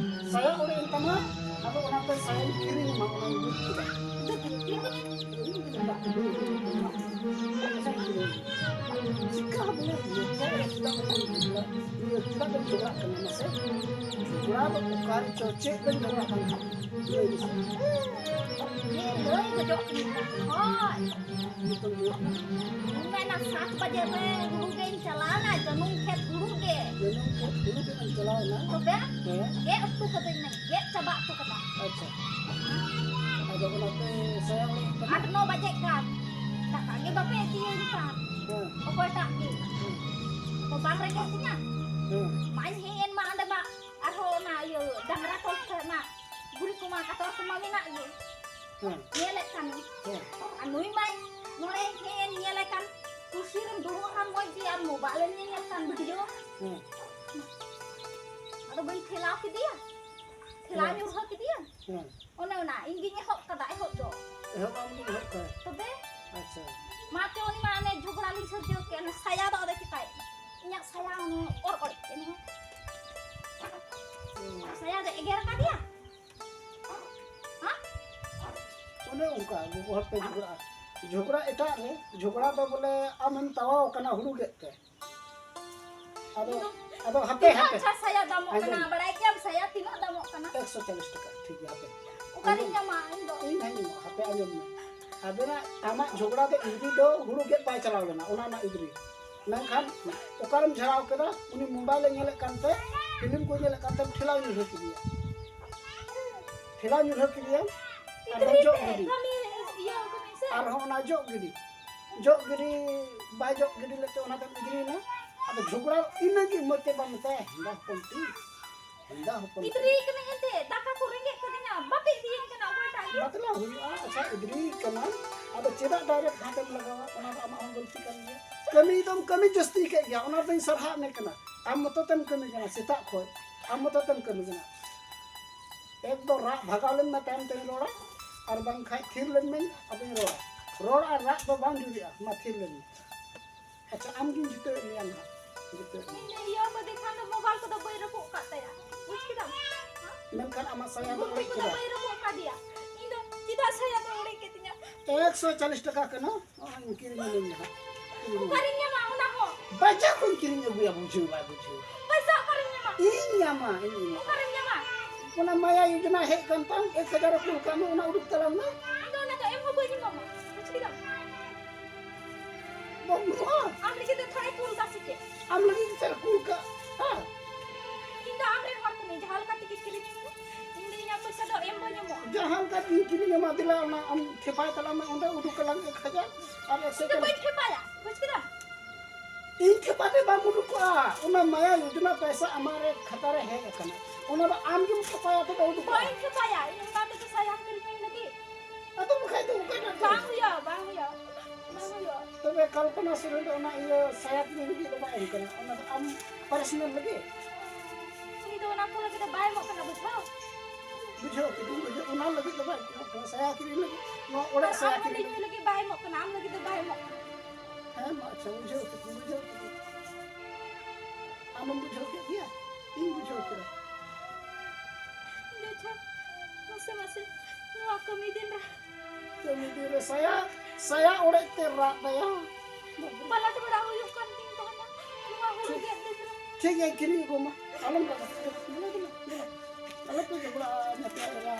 ᱥᱟᱭᱟ ᱚᱲᱮᱡ ᱮᱱ ᱛᱟᱢᱟ, ᱟᱫᱚ ᱚᱱᱟᱛᱮ ᱥᱟᱭᱟᱧ ᱠᱤᱨᱤᱧ ᱟᱢᱟ, ᱚᱱᱟᱧ ᱵᱩᱡᱽ ᱠᱮᱫᱟ᱾ ᱪᱤᱠᱟ ᱵᱚᱞᱮ ᱤᱭᱟᱹ ᱪᱮᱫᱟᱜ ᱮᱢ ᱡᱷᱚᱜᱽᱲᱟᱜ ᱠᱟᱱᱟ ᱢᱟᱥᱮ? ᱡᱷᱚᱜᱽᱲᱟ ᱫᱚ ᱚᱠᱟ ᱨᱮᱪᱚ ᱪᱮᱫ ᱵᱮᱱ ᱡᱷᱚᱜᱽᱲᱟᱜ ᱠᱟᱱ ᱠᱷᱟᱱ? ᱞᱟᱹᱭ ᱢᱮᱥᱮ᱾ ᱞᱟᱹᱭ ᱜᱚᱡᱚᱜ ᱠᱟᱱᱟ ᱦᱳᱭ᱾ ᱱᱤᱛᱚᱝ ᱫᱚ ᱢᱮᱱᱟ ᱥᱟᱛ ᱵᱟᱡᱮ ᱨᱮ ᱦᱩᱲᱩ ᱜᱮᱧ ᱪᱟᱞᱟᱣᱱᱟ, ᱡᱟᱹᱱᱩᱢ ᱠᱷᱮᱛ ᱦᱩᱲᱩ ᱜᱮ᱾ ᱡᱟᱹᱱᱩᱢ ᱠᱷᱮᱛ ᱦᱩᱲᱩ ᱜᱮ ᱵᱮᱱ ᱪᱟᱞᱟᱣᱱᱟ? ᱛᱚᱵᱮ ᱦᱮᱸ᱾ ᱜᱮᱫ ᱚᱠᱛᱚ ᱠᱟᱹᱫᱟᱹᱧ ᱢᱮ, ᱜᱮᱫ ᱪᱟᱵᱟ ᱚᱠᱛᱚ ᱠᱟᱫᱟ᱾ ᱟᱪᱪᱷᱟ᱾ ᱟᱫᱚ ᱚᱱᱟᱛᱮ ᱥᱟᱭᱟ ᱦᱚᱸ ᱟᱴ ᱱᱚ ᱵᱟᱡᱮ ᱠᱟᱱ, ᱫᱟᱠᱟ ᱜᱮ ᱵᱟᱯᱮ ᱤᱫᱤᱭᱟᱹᱧ ᱠᱟᱱ᱾ ᱦᱮᱸ᱾ ᱚᱠᱚᱭᱴᱟᱜ ᱜᱮ᱾ ᱦᱮᱸ᱾ ᱛᱚ ᱵᱟᱝ ᱨᱮᱸᱜᱮᱡ ᱛᱤᱧᱟ? ᱦᱮᱸ᱾ ᱢᱟᱧ ᱦᱮᱡ ᱮᱱ ᱢᱟ ᱚᱸᱰᱮ ᱢᱟ, ᱟᱨᱦᱚᱸ ᱚᱱᱟ ᱤᱭᱟᱹ ᱰᱟᱝᱨᱟ ᱛᱚᱞ ᱴᱷᱮᱱ ᱢᱟ ᱜᱩᱨᱤᱡ ᱠᱚᱢᱟ ᱠᱟᱛᱚᱨ ᱠᱚᱢᱟ ᱢᱮᱱᱟᱜ ᱜᱮ᱾ ᱦᱮᱸ᱾ ᱧᱮᱞᱮᱫ ᱠᱟᱱᱤᱧ᱾ ᱦᱮᱸ᱾ ᱟᱨ ᱱᱩᱭ ᱢᱟᱭ ᱱᱚᱰᱮ ᱦᱮᱡ ᱮᱱ ᱧᱮᱞᱮ ᱠᱟᱱ, ᱠᱩᱨᱥᱤ ᱨᱮᱢ ᱫᱩᱲᱩᱵ ᱟᱠᱟᱱ ᱢᱚᱡᱽ ᱜᱮ, ᱟᱨ ᱢᱳᱵᱟᱭᱤᱞ ᱮᱢ ᱧᱮᱧᱮᱞ ᱠᱟᱱ ᱵᱷᱤᱰᱤᱭᱳ᱾ ᱦᱮᱸ᱾ ᱟᱫᱚ ᱵᱟᱹᱧ ᱴᱷᱮᱞᱟᱣ ᱠᱮᱫᱮᱭᱟ, ᱴᱷᱮᱞᱟᱣ ᱦᱮᱸ᱾ ᱧᱩᱨᱦᱟᱹ ᱠᱮᱫᱮᱭᱟ᱾ ᱦᱮᱸ᱾ ᱚᱱᱮ ᱚᱱᱟ ᱤᱧ ᱜᱤᱧ ᱮᱦᱚᱵ ᱠᱟᱫᱟ, ᱮᱦᱚᱵ ᱫᱚ᱾ ᱮᱦᱚᱵ ᱟᱢ ᱜᱮᱢ ᱮᱦᱚᱵ ᱠᱟᱫᱟ? ᱛᱚᱵᱮ? ᱟᱪᱪᱷᱟ᱾ ᱢᱟ ᱛᱮ ᱩᱱᱤ ᱢᱟ ᱚᱱᱮ ᱡᱷᱚᱜᱽᱲᱟ ᱞᱤᱧ ᱥᱤᱨᱡᱟᱹᱣ ᱠᱮᱫ, ᱚᱱᱟ ᱥᱟᱭᱟ ᱫᱚ ᱟᱫᱚ ᱪᱤᱠᱟᱹᱭᱮᱫ? ᱤᱧᱟᱹᱜ ᱥᱟᱭᱟ ᱚᱱᱮ ᱚᱨ ᱚᱲᱮᱡ ᱠᱮᱫ ᱱᱚᱣᱟ᱾ ᱦᱩᱸ᱾ ᱥᱟᱭᱟ ᱫᱚ ᱮᱜᱮᱨ ᱟᱠᱟᱫᱮᱭᱟ? ᱦᱮᱸ? ᱚᱱᱮ ᱚᱱᱠᱟ ᱜᱚᱜᱚ ᱦᱚᱲ ᱯᱮ ᱡᱷᱚᱜᱽᱲᱟᱜᱼᱟ᱾ ᱡᱷᱚᱜᱽᱲᱟ ᱮᱴᱟᱜ ᱨᱮ, ᱡᱷᱚᱜᱽᱲᱟ ᱫᱚ ᱵᱚᱞᱮ ᱟᱢᱮᱢ ᱛᱟᱣᱟᱣ ᱟᱠᱟᱱᱟ ᱦᱩᱲᱩ ᱜᱮᱫ ᱛᱮ᱾ ᱟᱫᱚ, ᱟᱫᱚ ᱦᱟᱯᱮ, ᱛᱤᱱᱟᱹᱜ ᱦᱟᱯᱮ᱾ ᱟᱪᱪᱷᱟ ᱥᱟᱭᱟ ᱫᱟᱢᱚᱜ ᱠᱟᱱᱟ? ᱟᱸᱡᱚᱢ᱾ ᱵᱟᱲᱟᱭ ᱜᱮᱭᱟᱢ ᱥᱟᱭᱟ ᱛᱤᱱᱟᱹᱜ ᱫᱟᱢᱚᱜ ᱠᱟᱱᱟ? ᱮᱠᱥᱚ ᱪᱚᱞᱞᱤᱥ ᱴᱟᱠᱟ, ᱴᱷᱤᱠ ᱜᱮᱭᱟ, ᱦᱟᱯᱮ᱾ ᱚᱠᱟᱨᱤᱧ ᱟᱸᱡᱚᱢ᱾ ᱧᱟᱢᱟ ᱤᱧ ᱫᱚ? ᱤᱧ ᱦᱟᱸᱜ ᱤᱧ ᱮᱢᱚᱜᱼᱟ, ᱦᱟᱯᱮ ᱟᱸᱡᱚᱢ ᱢᱮ᱾ ᱟᱵᱮᱱᱟᱜ, ᱟᱢᱟᱜ ᱡᱷᱚᱜᱽᱲᱟ ᱫᱚ ᱤᱫᱨᱤ ᱫᱚ ᱦᱩᱲᱩ ᱜᱮᱫ ᱵᱟᱭ ᱪᱟᱞᱟᱣ ᱞᱮᱱᱟ, ᱚᱱᱟ ᱨᱮᱱᱟᱜ ᱤᱫᱨᱤ᱾ ᱢᱮᱱᱠᱷᱟᱱ ᱚᱠᱟᱨᱮᱢ ᱡᱷᱟᱲᱟᱣ ᱠᱮᱫᱟ? ᱩᱱᱤ ᱢᱳᱵᱟᱭᱤᱞᱮ ᱧᱮᱞᱮᱫ ᱠᱟᱱᱛᱮ, ᱯᱷᱤᱞᱢ ᱠᱚ ᱧᱮᱞᱮᱫ ᱠᱟᱱᱛᱮ ᱴᱷᱮᱞᱟᱣ ᱧᱩᱨᱦᱟᱹ ᱠᱮᱫᱮᱭᱟ᱾ ᱴᱷᱮᱞᱟᱣ ᱧᱩᱨᱦᱟᱹ ᱠᱮᱫᱮᱭᱟ, ᱟᱨᱦᱚᱸ ᱡᱚᱜ ᱜᱤᱰᱤ᱾ ᱠᱟᱹᱢᱤ ᱤᱭᱟᱹ ᱠᱟᱹᱢᱤ ᱥᱮ? ᱟᱨᱦᱚᱸ ᱚᱱᱟ ᱡᱚᱜ ᱜᱤᱰᱤ᱾ ᱡᱚᱜ ᱜᱤᱰᱤ, ᱵᱟᱭ ᱡᱚᱜ ᱜᱤᱰᱤ ᱞᱮᱫ ᱛᱮ ᱚᱱᱟ ᱫᱚ ᱤᱫᱨᱤᱭᱮᱱᱟ᱾ ᱟᱫᱚ ᱡᱷᱚᱜᱽᱲᱟ ᱤᱱᱟᱹᱜᱮ ᱢᱚᱡᱽ ᱛᱮ ᱵᱟᱢ ᱢᱮᱛᱟᱭᱟ, ᱦᱮᱸᱫᱟ ᱦᱚᱯᱚᱱ ᱛᱤᱧ, ᱦᱮᱸᱫᱟ ᱦᱚᱯᱚᱱ ᱛᱤᱧ᱾ ᱤᱫᱨᱤ ᱠᱟᱹᱱᱟᱹᱧ ᱮᱱᱛᱮ, ᱫᱟᱠᱟ ᱠᱚ ᱨᱮᱸᱜᱮᱡ ᱠᱟᱹᱫᱤᱧᱟ, ᱵᱟᱯᱮ ᱤᱫᱤᱭᱟᱹᱧ ᱠᱟᱱᱟ ᱚᱠᱚᱭᱴᱟᱜ ᱜᱮ᱾ ᱵᱟᱛᱞᱟ ᱦᱩᱭᱩᱜᱼᱟ, ᱟᱪᱪᱷᱟ ᱤᱫᱨᱤ ᱠᱟᱱᱟ, ᱟᱫᱚ ᱪᱮᱫᱟᱜ direct ᱦᱟᱛᱮᱢ ᱞᱟᱜᱟᱣᱟ? ᱚᱱᱟ ᱫᱚ ᱟᱢᱟᱜ ᱦᱚᱸ ᱜᱟᱹᱞᱛᱤ ᱠᱟᱱ ᱜᱮᱭᱟ᱾ ᱠᱟᱹᱢᱤ ᱫᱚᱢ ᱠᱟᱹᱢᱤ ᱡᱟᱹᱥᱛᱤ ᱠᱮᱫ ᱜᱮᱭᱟ, ᱚᱱᱟ ᱫᱚᱧ ᱥᱟᱨᱦᱟᱣ ᱢᱮ ᱠᱟᱱᱟ᱾ ᱟᱢ ᱢᱚᱛᱚ ᱛᱮᱢ ᱠᱟᱹᱢᱤ ᱠᱟᱱᱟ ᱥᱮᱛᱟᱜ ᱠᱷᱚᱱ, ᱟᱢ ᱢᱚᱛᱚ ᱛᱮᱢ ᱠᱟᱹᱢᱤ ᱠᱟᱱᱟ᱾ ᱮᱠᱫᱚᱢ ᱨᱟᱜ ᱵᱷᱟᱜᱟᱣ ᱞᱮᱱ ᱢᱮ, ᱛᱟᱭᱚᱢ ᱛᱮᱧ ᱨᱚᱲᱟ, ᱟᱨ ᱵᱟᱝᱠᱷᱟᱡ ᱛᱷᱤᱨ ᱞᱮᱱ ᱢᱮ, ᱟᱫᱚᱧ ᱨᱚᱲᱟ᱾ ᱨᱚᱲ ᱟᱨ ᱨᱟᱜ ᱫᱚ ᱵᱟᱝ ᱡᱩᱨᱤᱜᱼᱟ, ᱢᱟ ᱛᱷᱤᱨ ᱞᱮᱱ ᱢᱮ᱾ ᱟᱪᱪᱷᱟ, ᱟᱢ ᱜᱤᱧ ᱡᱤᱛᱟᱹᱣᱮᱫ ᱢᱮᱭᱟ ᱱᱟᱦᱟᱜ᱾ ᱡᱤᱛᱟᱹᱣᱮᱫ ᱢᱮᱭᱟ᱾ ᱤᱧ ᱫᱚ ᱤᱭᱟᱹ ᱠᱟᱫᱮ ᱠᱷᱟᱱ ᱫᱚ ᱢᱳᱵᱟᱭᱤᱞ ᱠᱚᱫᱚ ᱵᱟᱹᱧ ᱨᱟᱹᱯᱩᱫ ᱟᱠᱟᱫ ᱛᱟᱭᱟ᱾ ᱵᱩᱡᱽ ᱠᱮᱫᱟᱢ? ᱦᱮᱸ? ᱢᱮᱱᱠᱷᱟᱱ ᱟᱢᱟᱜ ᱥᱟᱭᱟ ᱫᱚ ᱵᱩᱴᱤ ᱚᱲᱮᱡ ᱠᱚᱫᱚ ᱠᱮᱫᱟ᱾ ᱵᱟᱹᱧ ᱨᱟᱹᱯᱩᱫ ᱟᱠᱟᱫᱮᱭᱟ᱾ ᱤᱧ ᱫᱚ ᱪᱮᱫᱟᱜ ᱥᱟᱭᱟ ᱫᱚ ᱚᱲᱮᱡ ᱠᱮᱫ ᱛᱤᱧᱟ? ᱮᱠᱥᱚ ᱪᱟᱞᱤᱥ ᱴᱟᱠᱟ ᱠᱟᱱᱟ᱾ ᱱᱚᱜᱼᱚᱭ ᱤᱧ ᱠᱤᱨᱤᱧ ᱟᱹᱜᱩᱭᱟ ᱦᱟᱸᱜ᱾ ᱠᱤᱨᱤᱧ ᱟᱹᱜᱩᱭᱟ᱾ ᱚᱠᱟᱨᱤᱧ ᱧᱟᱢᱟ ᱚᱱᱟ ᱦᱚᱸ? ᱵᱟᱡᱟᱨ ᱠᱷᱚᱱ ᱠᱤᱨᱤᱧ ᱟᱹᱜᱩᱭᱟ, ᱵᱩᱡᱷᱟᱹᱣ ᱵᱟᱭ ᱵᱩᱡᱷᱟᱹᱣ᱾ ᱯᱚᱭᱥᱟ ᱚᱠᱟᱨᱤᱧ ᱧᱟᱢᱟ? ᱤᱧ ᱧᱟᱢᱟ, ᱤᱧ ᱧᱟᱢᱟ᱾ ᱚᱠᱟᱨᱤᱧ ᱧᱟᱢᱟ? ᱚᱱᱟ ᱢᱟᱭᱟ ᱭᱳᱡᱚᱱᱟ ᱦᱮᱡ ᱠᱟᱱ ᱛᱟᱢ, ᱮᱠ ᱦᱟᱡᱟᱨ ᱮ ᱠᱩᱞ ᱠᱟᱜ ᱢᱮ, ᱚᱱᱟ ᱩᱰᱩᱠ ᱛᱟᱞᱟᱝ ᱢᱮ᱾ ᱤᱧ ᱫᱚ ᱚᱱᱟ ᱫᱚ ᱮᱢ ᱦᱚᱸ ᱵᱟᱹᱧ ᱮᱢᱟᱢᱟ, ᱵᱩᱡᱽ ᱠᱮᱫᱟᱢ? ᱵᱟᱢ ᱮᱢᱚᱜᱼᱟ? ᱟᱢ ᱞᱟᱹᱜᱤᱫ ᱫᱚ ᱛᱷᱚᱲᱟᱭ ᱠᱩᱞ ᱠᱟᱜ ᱥᱮ ᱪᱮᱫ? ᱟᱢ ᱞᱟᱹᱜᱤᱫ ᱜᱮ ᱥᱮ ᱠᱩᱞ ᱠᱟᱜ, ᱦᱮᱸ? ᱤᱧ ᱫᱚ ᱟᱢᱨᱮᱱ ᱦᱚᱲ ᱠᱟᱹᱱᱟᱹᱧ, ᱡᱟᱦᱟᱸ ᱞᱮᱠᱟ ᱛᱮᱜᱮ ᱠᱤᱨᱤᱧ ᱟᱹᱧ ᱢᱮ, ᱤᱧ ᱫᱚ ᱤᱧᱟᱹᱜ ᱯᱚᱭᱥᱟ ᱫᱚ ᱮᱢ ᱵᱟᱹᱧ ᱮᱢᱚᱜᱼᱟ᱾ ᱡᱟᱦᱟᱸ ᱞᱮᱠᱟ ᱛᱮᱜᱮ ᱠᱤᱨᱤᱧ ᱟᱢᱟ, ᱫᱮᱞᱟ ᱚᱱᱟ ᱟᱢ ᱴᱷᱮᱯᱟᱭ ᱛᱟᱞᱟᱝ ᱢᱮ, ᱚᱸᱰᱮ ᱩᱰᱩᱠ ᱟᱞᱟᱝ ᱮᱠ ᱦᱟᱡᱟᱨ ᱟᱨ ᱮᱠᱥᱚ ᱤᱧ ᱫᱚ ᱪᱟᱞᱤᱥ᱾ ᱵᱟᱹᱧ ᱴᱷᱮᱯᱟᱭᱟ, ᱵᱩᱡᱽ ᱠᱮᱫᱟᱢ? ᱤᱧ ᱠᱷᱮᱯᱟ ᱛᱮ ᱵᱟᱢ ᱩᱰᱩᱠᱚᱜᱼᱟ᱾ ᱚᱱᱟ ᱢᱟᱭᱟ ᱭᱳᱡᱚᱱᱟ ᱯᱚᱭᱥᱟ ᱟᱢᱟᱜ ᱨᱮ ᱠᱷᱟᱛᱟ ᱨᱮ ᱦᱮᱡ ᱟᱠᱟᱱᱟ᱾ ᱚᱱᱟ ᱫᱚ ᱟᱢ ᱜᱮᱢ ᱠᱷᱮᱯᱟᱭᱟ ᱛᱮ ᱵᱟᱢ ᱩᱰᱩᱠᱚᱜᱼᱟ᱾ ᱵᱟᱹᱧ ᱠᱷᱮᱯᱟᱭᱟ, ᱤᱧ ᱚᱱᱟ ᱛᱮᱫᱚ ᱥᱟᱭᱟ ᱠᱤᱨᱤᱧ ᱟᱹᱧ ᱞᱟᱹᱜᱤᱫ᱾ ᱟᱫᱚ ᱵᱟᱠᱷᱟᱡ ᱫᱚ ᱚᱠᱟᱴᱟᱜ ᱛᱮ? ᱵᱟᱝ ᱦᱩᱭᱩᱜᱼᱟ, ᱵᱟᱝ ᱦᱩᱭᱩᱜᱼᱟ, ᱵᱟᱝ ᱦᱩᱭᱩᱜᱼᱟ᱾ ᱛᱚᱵᱮ ᱠᱚᱞᱯᱚᱱᱟ ᱥᱚᱨᱮᱱ ᱫᱚ ᱚᱱᱟ ᱤᱭᱟᱹ ᱥᱟᱭᱟ ᱠᱤᱨᱤᱧ ᱞᱟᱹᱜᱤᱫ ᱫᱚ ᱵᱟᱭ ᱮᱢ ᱠᱟᱱᱟ, ᱚᱱᱟ ᱫᱚ ᱟᱢ ᱯᱟᱨᱥᱚᱱᱟᱞ ᱞᱟᱹᱜᱤᱫ᱾ ᱩᱱᱤ ᱫᱚ ᱚᱱᱟ ᱠᱚ ᱞᱟᱹᱜᱤᱫ ᱫᱚ ᱵᱟᱭ ᱮᱢᱚᱜ ᱠᱟᱱᱟ, ᱵᱩᱡᱷᱟᱹᱣ? ᱵᱩᱡᱷᱟᱹᱣ ᱠᱤᱫᱟᱹᱧ, ᱵᱩᱡᱷᱟᱹᱣ, ᱚᱱᱟ ᱞᱟᱹᱜᱤᱫ ᱫᱚ ᱵᱟᱭ ᱮᱢᱚᱜ ᱠᱟᱱᱟ, ᱥᱟᱭᱟ ᱠᱤᱨᱤᱧ ᱞᱟᱹᱜᱤᱫ, ᱱᱚᱣᱟ ᱚᱲᱟᱜ ᱟᱨ ᱥᱟᱭᱟ ᱟᱢ ᱠᱤᱨᱤᱧ ᱞᱟᱹᱜᱤᱫ ᱞᱟᱹᱜᱤᱫ᱾ ᱩᱱᱤ ᱞᱟᱹᱜᱤᱫ ᱵᱟᱭ ᱮᱢᱚᱜ ᱠᱟᱱᱟ, ᱟᱢ ᱞᱟᱹᱜᱤᱫ ᱫᱚ ᱵᱟᱭ ᱮᱢᱚᱜ ᱠᱟᱱᱟ᱾ ᱦᱮᱸ, ᱢᱟ ᱟᱪᱪᱷᱟ, ᱵᱩᱡᱷᱟᱹᱣ ᱠᱮᱫᱟᱹᱧ, ᱵᱩᱡᱷᱟᱹᱣ ᱠᱮᱫᱟᱹᱧ᱾ ᱟᱢᱮᱢ ᱵᱩᱡᱷᱟᱹᱣ ᱠᱮᱫ ᱜᱮᱭᱟ? ᱤᱧ ᱵᱩᱡᱷᱟᱹᱣ ᱠᱮᱫᱟ᱾ ᱤᱧ ᱫᱚ ᱟᱪᱪᱷᱟ, ᱢᱟᱥᱮ, ᱢᱟᱥᱮ, ᱱᱚᱣᱟ ᱠᱟᱹᱢᱤ ᱫᱤᱱ ᱨᱮ᱾ ᱠᱟᱹᱢᱤ ᱫᱤᱱ ᱨᱮ ᱥᱟᱭᱟ, ᱥᱟᱭᱟ ᱚᱲᱮᱡ ᱛᱮ ᱨᱟᱜ ᱫᱟᱭᱟ᱾ ᱯᱟᱞᱟᱴ ᱵᱟᱲᱟ ᱦᱩᱭᱩᱜ ᱠᱟᱱ ᱛᱤᱧ ᱛᱟᱦᱮᱱᱟ ᱱᱚᱣᱟ ᱦᱩᱲᱩ ᱜᱮᱫ ᱫᱤᱱ ᱨᱮ᱾ ᱴᱷᱤᱠ ᱜᱮᱭᱟ, ᱠᱤᱨᱤᱧ ᱟᱹᱜᱩ ᱢᱟ᱾ ᱟᱞᱚᱢ ᱨᱟᱜᱟ᱾ ᱫᱮᱞᱟ, ᱫᱮᱞᱟ, ᱫᱮᱞᱟ᱾ ᱟᱞᱚᱯᱮ ᱡᱷᱚᱜᱽᱲᱟᱜᱼᱟ, ᱧᱟᱯᱟᱢ ᱮᱨᱟ᱾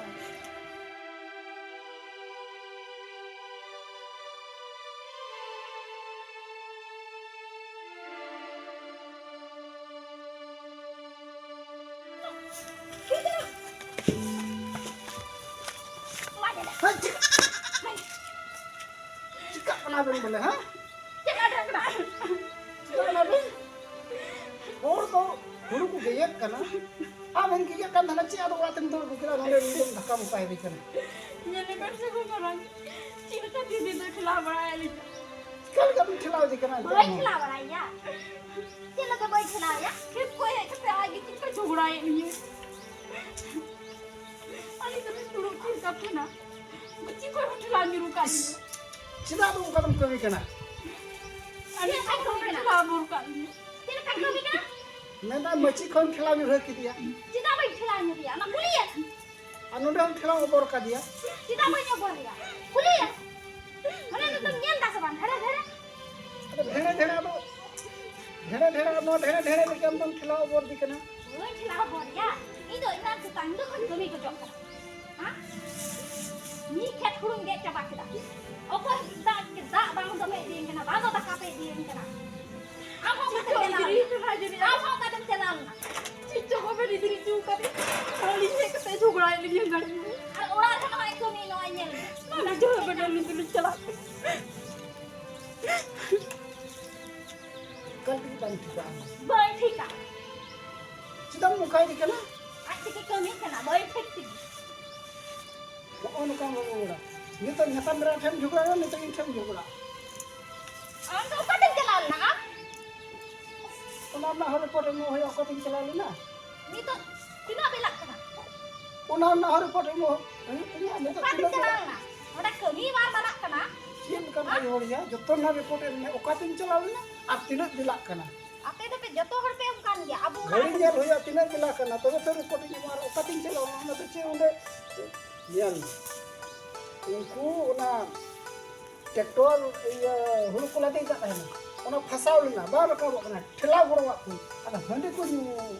ᱦᱮᱸ, ᱪᱤᱠᱟ-, ᱪᱤᱠᱟᱜ ᱠᱟᱱᱟ ᱵᱮᱱ ᱵᱚᱞᱮ, ᱦᱮᱸ? ᱪᱮᱫ ᱟᱰᱨᱟᱜ ᱠᱟᱱᱟ? ᱪᱤᱠᱟᱹ ᱠᱟᱱᱟ ᱵᱮᱱ? ᱦᱚᱲ ᱫᱚ ᱦᱩᱲᱩ ᱠᱚ ᱜᱮᱜᱮᱫ ᱠᱟᱱᱟ, ᱟᱵᱮᱱ ᱜᱮᱜᱮᱫ ᱠᱟᱱ ᱛᱟᱦᱮᱱᱟ, ᱪᱮᱫ ᱟᱫᱚ ᱚᱲᱟᱜ ᱛᱮᱢ ᱫᱟᱹᱲ ᱟᱹᱜᱩ ᱠᱮᱫᱟ? ᱱᱚᱰᱮ ᱱᱤᱛᱚᱜ ᱫᱷᱟᱠᱟ ᱢᱚᱠᱟ ᱤᱫᱤ ᱠᱟᱱᱟ᱾ ᱧᱮᱞ ᱞᱮᱵᱮᱱ ᱥᱮ ᱜᱚᱜᱚ ᱨᱟᱱᱤ, ᱪᱮᱫ ᱞᱮᱠᱟ ᱫᱤᱫᱤ ᱫᱚᱭ ᱴᱷᱮᱞᱟᱣ ᱵᱟᱲᱟᱭᱮᱫ ᱞᱤᱧᱟ᱾ ᱪᱤᱠᱟᱹ ᱞᱮᱠᱟ ᱵᱮᱱ ᱴᱷᱮᱞᱟᱣ ᱤᱫᱤ ᱠᱟᱱᱟ ᱮᱱᱛᱮ ᱵᱟᱹᱧ ᱟᱨᱦᱚᱸ? ᱴᱷᱮᱞᱟᱣ ᱵᱟᱲᱟᱭᱮᱭᱟ᱾ ᱪᱮᱫ ᱞᱮᱠᱟ ᱵᱟᱹᱧ ᱴᱷᱮᱞᱟᱣᱮᱭᱟ? ᱠᱷᱮᱛ ᱠᱷᱚᱱ ᱦᱮᱡ ᱠᱟᱛᱮ ᱟᱡ ᱜᱮ ᱪᱮᱫ ᱞᱮᱠᱟ ᱡᱷᱚᱜᱽᱲᱟᱭᱮᱫ ᱞᱤᱧᱟᱹ᱾ ᱟᱹᱞᱤᱧ ᱫᱚᱞᱤᱧ ᱫᱩᱲᱩᱵ ᱛᱷᱤᱨ ᱠᱟᱛᱮ ᱱᱟ᱾ ᱵᱟᱹᱪᱤ ᱠᱷᱚᱱ ᱦᱚᱸ ᱴᱷᱮᱞᱟᱣ ᱧᱩᱨᱩ ᱠᱟᱜ ᱤᱥ, ᱞᱤᱧᱟᱹ᱾ ᱪᱮᱫᱟᱜ ᱫᱚ ᱚᱱᱠᱟ ᱫᱚᱢ ᱠᱟᱹᱢᱤ ᱠᱟᱱᱟ? ᱟᱹᱰᱤ ᱪᱮᱫ ᱞᱮᱠᱟᱧ ᱠᱟᱹᱢᱤ ᱠᱟᱱᱟ? ᱴᱷᱮᱞᱟᱣ ᱵᱚᱨ ᱠᱟᱜ ᱞᱤᱧᱟ᱾ ᱪᱮᱫ ᱞᱮᱠᱟᱧ ᱠᱟᱹᱢᱤ ᱠᱟᱱᱟ? ᱢᱮᱱᱫᱟ ᱢᱟᱹᱪᱤ ᱠᱷᱚᱱ ᱴᱷᱮᱞᱟᱣ ᱧᱩᱨᱦᱟᱹ ᱠᱮᱫᱮᱭᱟ᱾ ᱪᱮᱫᱟᱜ ᱵᱟᱹᱧ ᱴᱷᱮᱞᱟᱣ ᱧᱩᱨᱦᱩᱭᱟ? ᱟᱢᱟᱜ ᱠᱩᱞᱤᱭᱮᱫ? ᱟᱨ ᱱᱚᱰᱮ ᱦᱚᱸ ᱴᱷᱮᱞᱟᱣ ᱚᱵᱚᱨ ᱠᱟᱫᱮᱭᱟ᱾ ᱪᱮᱫᱟᱜ ᱵᱟᱹᱧ ᱚᱵᱚᱨᱮᱭᱟ? ᱠᱩᱞᱤᱭᱮᱫ? ᱚᱱᱟ ᱱᱤᱛᱚᱜ ᱧᱮᱞ ᱫᱟ ᱥᱮ ᱵᱟᱝ? ᱫᱷᱮᱲᱮ ᱫᱷᱮᱲᱮ᱾ ᱟᱫᱚ ᱫᱷᱮᱲᱮ ᱫᱷᱮᱲᱮ ᱟᱫᱚ ᱫᱷᱮᱲᱮ ᱫᱷᱮᱲᱮ ᱟᱨ ᱱᱚᱣᱟ ᱫᱷᱮᱲᱮ ᱫᱷᱮᱲᱮ ᱞᱮᱠᱟ ᱟᱢᱫᱚᱢ ᱴᱷᱮᱞᱟᱣ ᱚᱵᱚᱨ ᱫᱤ ᱠᱟᱱᱟ᱾ ᱵᱟᱹᱧ ᱴᱷᱮᱞᱟᱣ ᱚᱵᱚᱨᱮᱭᱟ᱾ ᱤᱧ ᱫᱚ ᱤᱧ ᱫᱚ ᱥᱮᱛᱟᱜ ᱧᱤᱫᱟᱹ ᱠᱷᱚᱱ ᱠᱟᱹᱢᱤ ᱜᱚᱡᱚᱜ ᱠᱟᱱᱟ᱾ ᱦᱮᱸ? ᱢᱤᱫ ᱠᱷᱮᱛ ᱦᱩᱲᱩᱧ ᱜᱮᱫ ᱪᱟᱵᱟ ᱠᱮᱫᱟ᱾ ᱚᱠᱚᱭ ᱫᱟᱜ, ᱫᱟᱜ ᱵᱟᱝ ᱫᱚᱢᱮ ᱤᱫᱤᱭᱟᱹᱧ ᱠᱟᱱᱟ, ᱵᱟᱝ ᱫᱚ ᱫᱟᱠᱟ ᱯᱮ ᱤᱫᱤᱭᱟᱹᱧ ᱠᱟᱱᱟ᱾ ᱟᱢ ᱦᱚᱸ ᱚᱠᱟᱛᱮᱢ ᱪᱮᱫ ᱪᱚ ᱪᱟᱞᱟᱣ ᱤᱫᱤ ᱞᱮᱱᱟ? ᱦᱚᱴᱚ ᱠᱟᱜ ᱡᱟᱹᱱᱤᱡ᱾ ᱟᱢ ᱦᱚᱸ ᱚᱠᱟᱛᱮᱢ ᱪᱟᱞᱟᱣ ᱞᱮᱱᱟ? ᱪᱮᱫ ᱪᱚ ᱠᱚ ᱢᱮᱱ ᱤᱫᱤ ᱦᱚᱴᱚ ᱠᱟᱫᱮ᱾ ᱟᱹᱞᱤᱧ ᱦᱮᱡ ᱠᱟᱛᱮ ᱡᱷᱚᱜᱽᱲᱟᱭᱮᱫ ᱞᱤᱧᱟ ᱜᱟᱹᱰᱤ ᱨᱮ᱾ ᱟᱨ ᱚᱲᱟᱜ ᱨᱮ ᱱᱚᱜᱼᱚᱭ ᱠᱟᱹᱢᱤ, ᱱᱚᱜᱼᱚᱭ ᱧᱮᱞ ᱢᱮ᱾ ᱱᱚᱰᱮ ᱡᱷᱚᱜᱽᱲᱟ ᱵᱮᱱᱟᱣ ᱞᱤᱧ ᱫᱩᱞᱤᱧ ᱪᱟᱞᱟᱜ ᱠᱟᱱᱟ᱾ ᱮᱠᱟᱞ ᱛᱮᱜᱮ ᱵᱟᱝ ᱴᱷᱤᱠᱟ ᱟᱢ᱾ ᱵᱟᱹᱧ ᱴᱷᱤᱠᱟ᱾ ᱪᱮᱫᱟᱜ ᱮᱢ ᱱᱚᱝᱠᱟᱭᱮᱫᱤ ᱠᱟᱱᱟ? ᱟᱡ ᱛᱮᱜᱮ ᱠᱟᱹᱢᱤ ᱠᱟᱱᱟ, ᱵᱟᱹᱧ ᱴᱷᱤᱠ ᱛᱮᱜᱮ᱾ ᱱᱚᱜᱼᱚ ᱱᱚᱝᱠᱟᱢ ᱨᱚᱲᱟ᱾ ᱱᱤᱛᱚᱜ ᱧᱟᱛᱟᱢ ᱮᱨᱟ ᱴᱷᱮᱱ ᱡᱷᱚᱜᱽᱲᱟ, ᱱᱤᱛᱚᱜ ᱤᱧ ᱴᱷᱮᱱ ᱡᱷᱚᱜᱽᱲᱟ᱾ ᱟᱢ ᱫᱚ ᱚᱠᱟᱛᱮᱢ ᱪᱟᱞᱟᱣ ᱞᱮᱱᱟ ᱟᱢ? ᱚᱱᱟ ᱨᱮᱱᱟᱜ ᱦᱚᱸ ᱨᱤᱯᱳᱨᱴ ᱮᱢᱚᱜ ᱦᱩᱭᱩᱜᱼᱟ, ᱚᱠᱟᱛᱮᱧ ᱪᱟᱞᱟᱣ ᱞᱮᱱᱟ᱾ ᱱᱤᱛᱚᱜ ᱛᱤᱱᱟᱹᱜ ᱵᱮᱞᱟᱜ ᱠᱟᱱᱟ? ᱚᱱᱟ ᱨᱮᱱᱟᱜ ᱦᱚᱸ ᱨᱤᱯᱳᱨᱴ ᱮᱢᱚᱜ ᱦᱩᱭᱩᱜ ᱛᱤᱧᱟ᱾ ᱱᱤᱛᱚᱜ ᱚᱠᱟᱛᱮᱢ ᱛᱤᱱᱟᱹᱜ ᱪᱟᱞᱟᱣ ᱵᱮᱞᱟᱜ? ᱞᱮᱱᱟ? ᱱᱚᱰᱮ ᱠᱟᱹᱢᱤ ᱵᱟᱝ ᱵᱟᱲᱟᱜ ᱠᱟᱱᱟ᱾ ᱪᱮᱫ ᱞᱮᱠᱟᱱ ᱦᱮᱸ? ᱟᱭᱳ ᱦᱚᱲ ᱭᱟ? ᱡᱚᱛᱚ ᱨᱮᱱᱟᱜ ᱨᱤᱯᱳᱨᱴ ᱮᱢ ᱢᱮ, ᱚᱠᱟᱛᱮᱧ ᱪᱟᱞᱟᱣ ᱞᱮᱱᱟ ᱟᱨ ᱛᱤᱱᱟᱹᱜ ᱵᱮᱞᱟᱜ ᱠᱟᱱᱟ᱾ ᱟᱯᱮ ᱫᱚᱯᱮ ᱡᱚᱛᱚ ᱦᱚᱲ ᱯᱮ ᱚᱱᱠᱟᱱ ᱜᱮᱭᱟ, ᱟᱵᱚ ᱚᱲᱟᱜ ᱜᱷᱟᱹᱲᱤ ᱨᱮ ᱧᱮᱞ ᱦᱩᱭᱩᱜᱼᱟ, ᱛᱤᱱᱟᱹᱜ ᱵᱮᱞᱟᱜ ᱠᱟᱱᱟ, ᱛᱚᱵᱮ ᱛᱚ ᱨᱤᱯᱳᱨᱴ ᱤᱧ ᱮᱢᱟ᱾ ᱟᱨ ᱚᱠᱟᱛᱮᱧ ᱪᱟᱞᱟᱣ ᱞᱮᱱᱟ, ᱚᱱᱟ ᱫᱚ ᱪᱮᱫ ᱚᱸᱰᱮ ᱧᱮᱞ ᱢᱮ᱾ ᱩᱱᱠᱩ ᱚᱱᱟ ᱴᱨᱟᱠᱴᱚᱨ ᱤᱭᱟᱹ ᱦᱩᱲᱩ ᱠᱚ ᱞᱟᱫᱮ ᱠᱟᱜ ᱛᱟᱦᱮᱱᱟ, ᱚᱱᱟ ᱯᱷᱟᱥᱟᱣ ᱞᱮᱱᱟ, ᱵᱟᱝ ᱨᱟᱠᱟᱵᱚᱜ ᱠᱟᱱᱟ, ᱴᱷᱮᱞᱟᱣ ᱜᱚᱲᱚᱣᱟᱜ ᱠᱚ᱾ ᱟᱫᱚ ᱦᱟᱺᱰᱤ ᱠᱚ ᱧᱩ,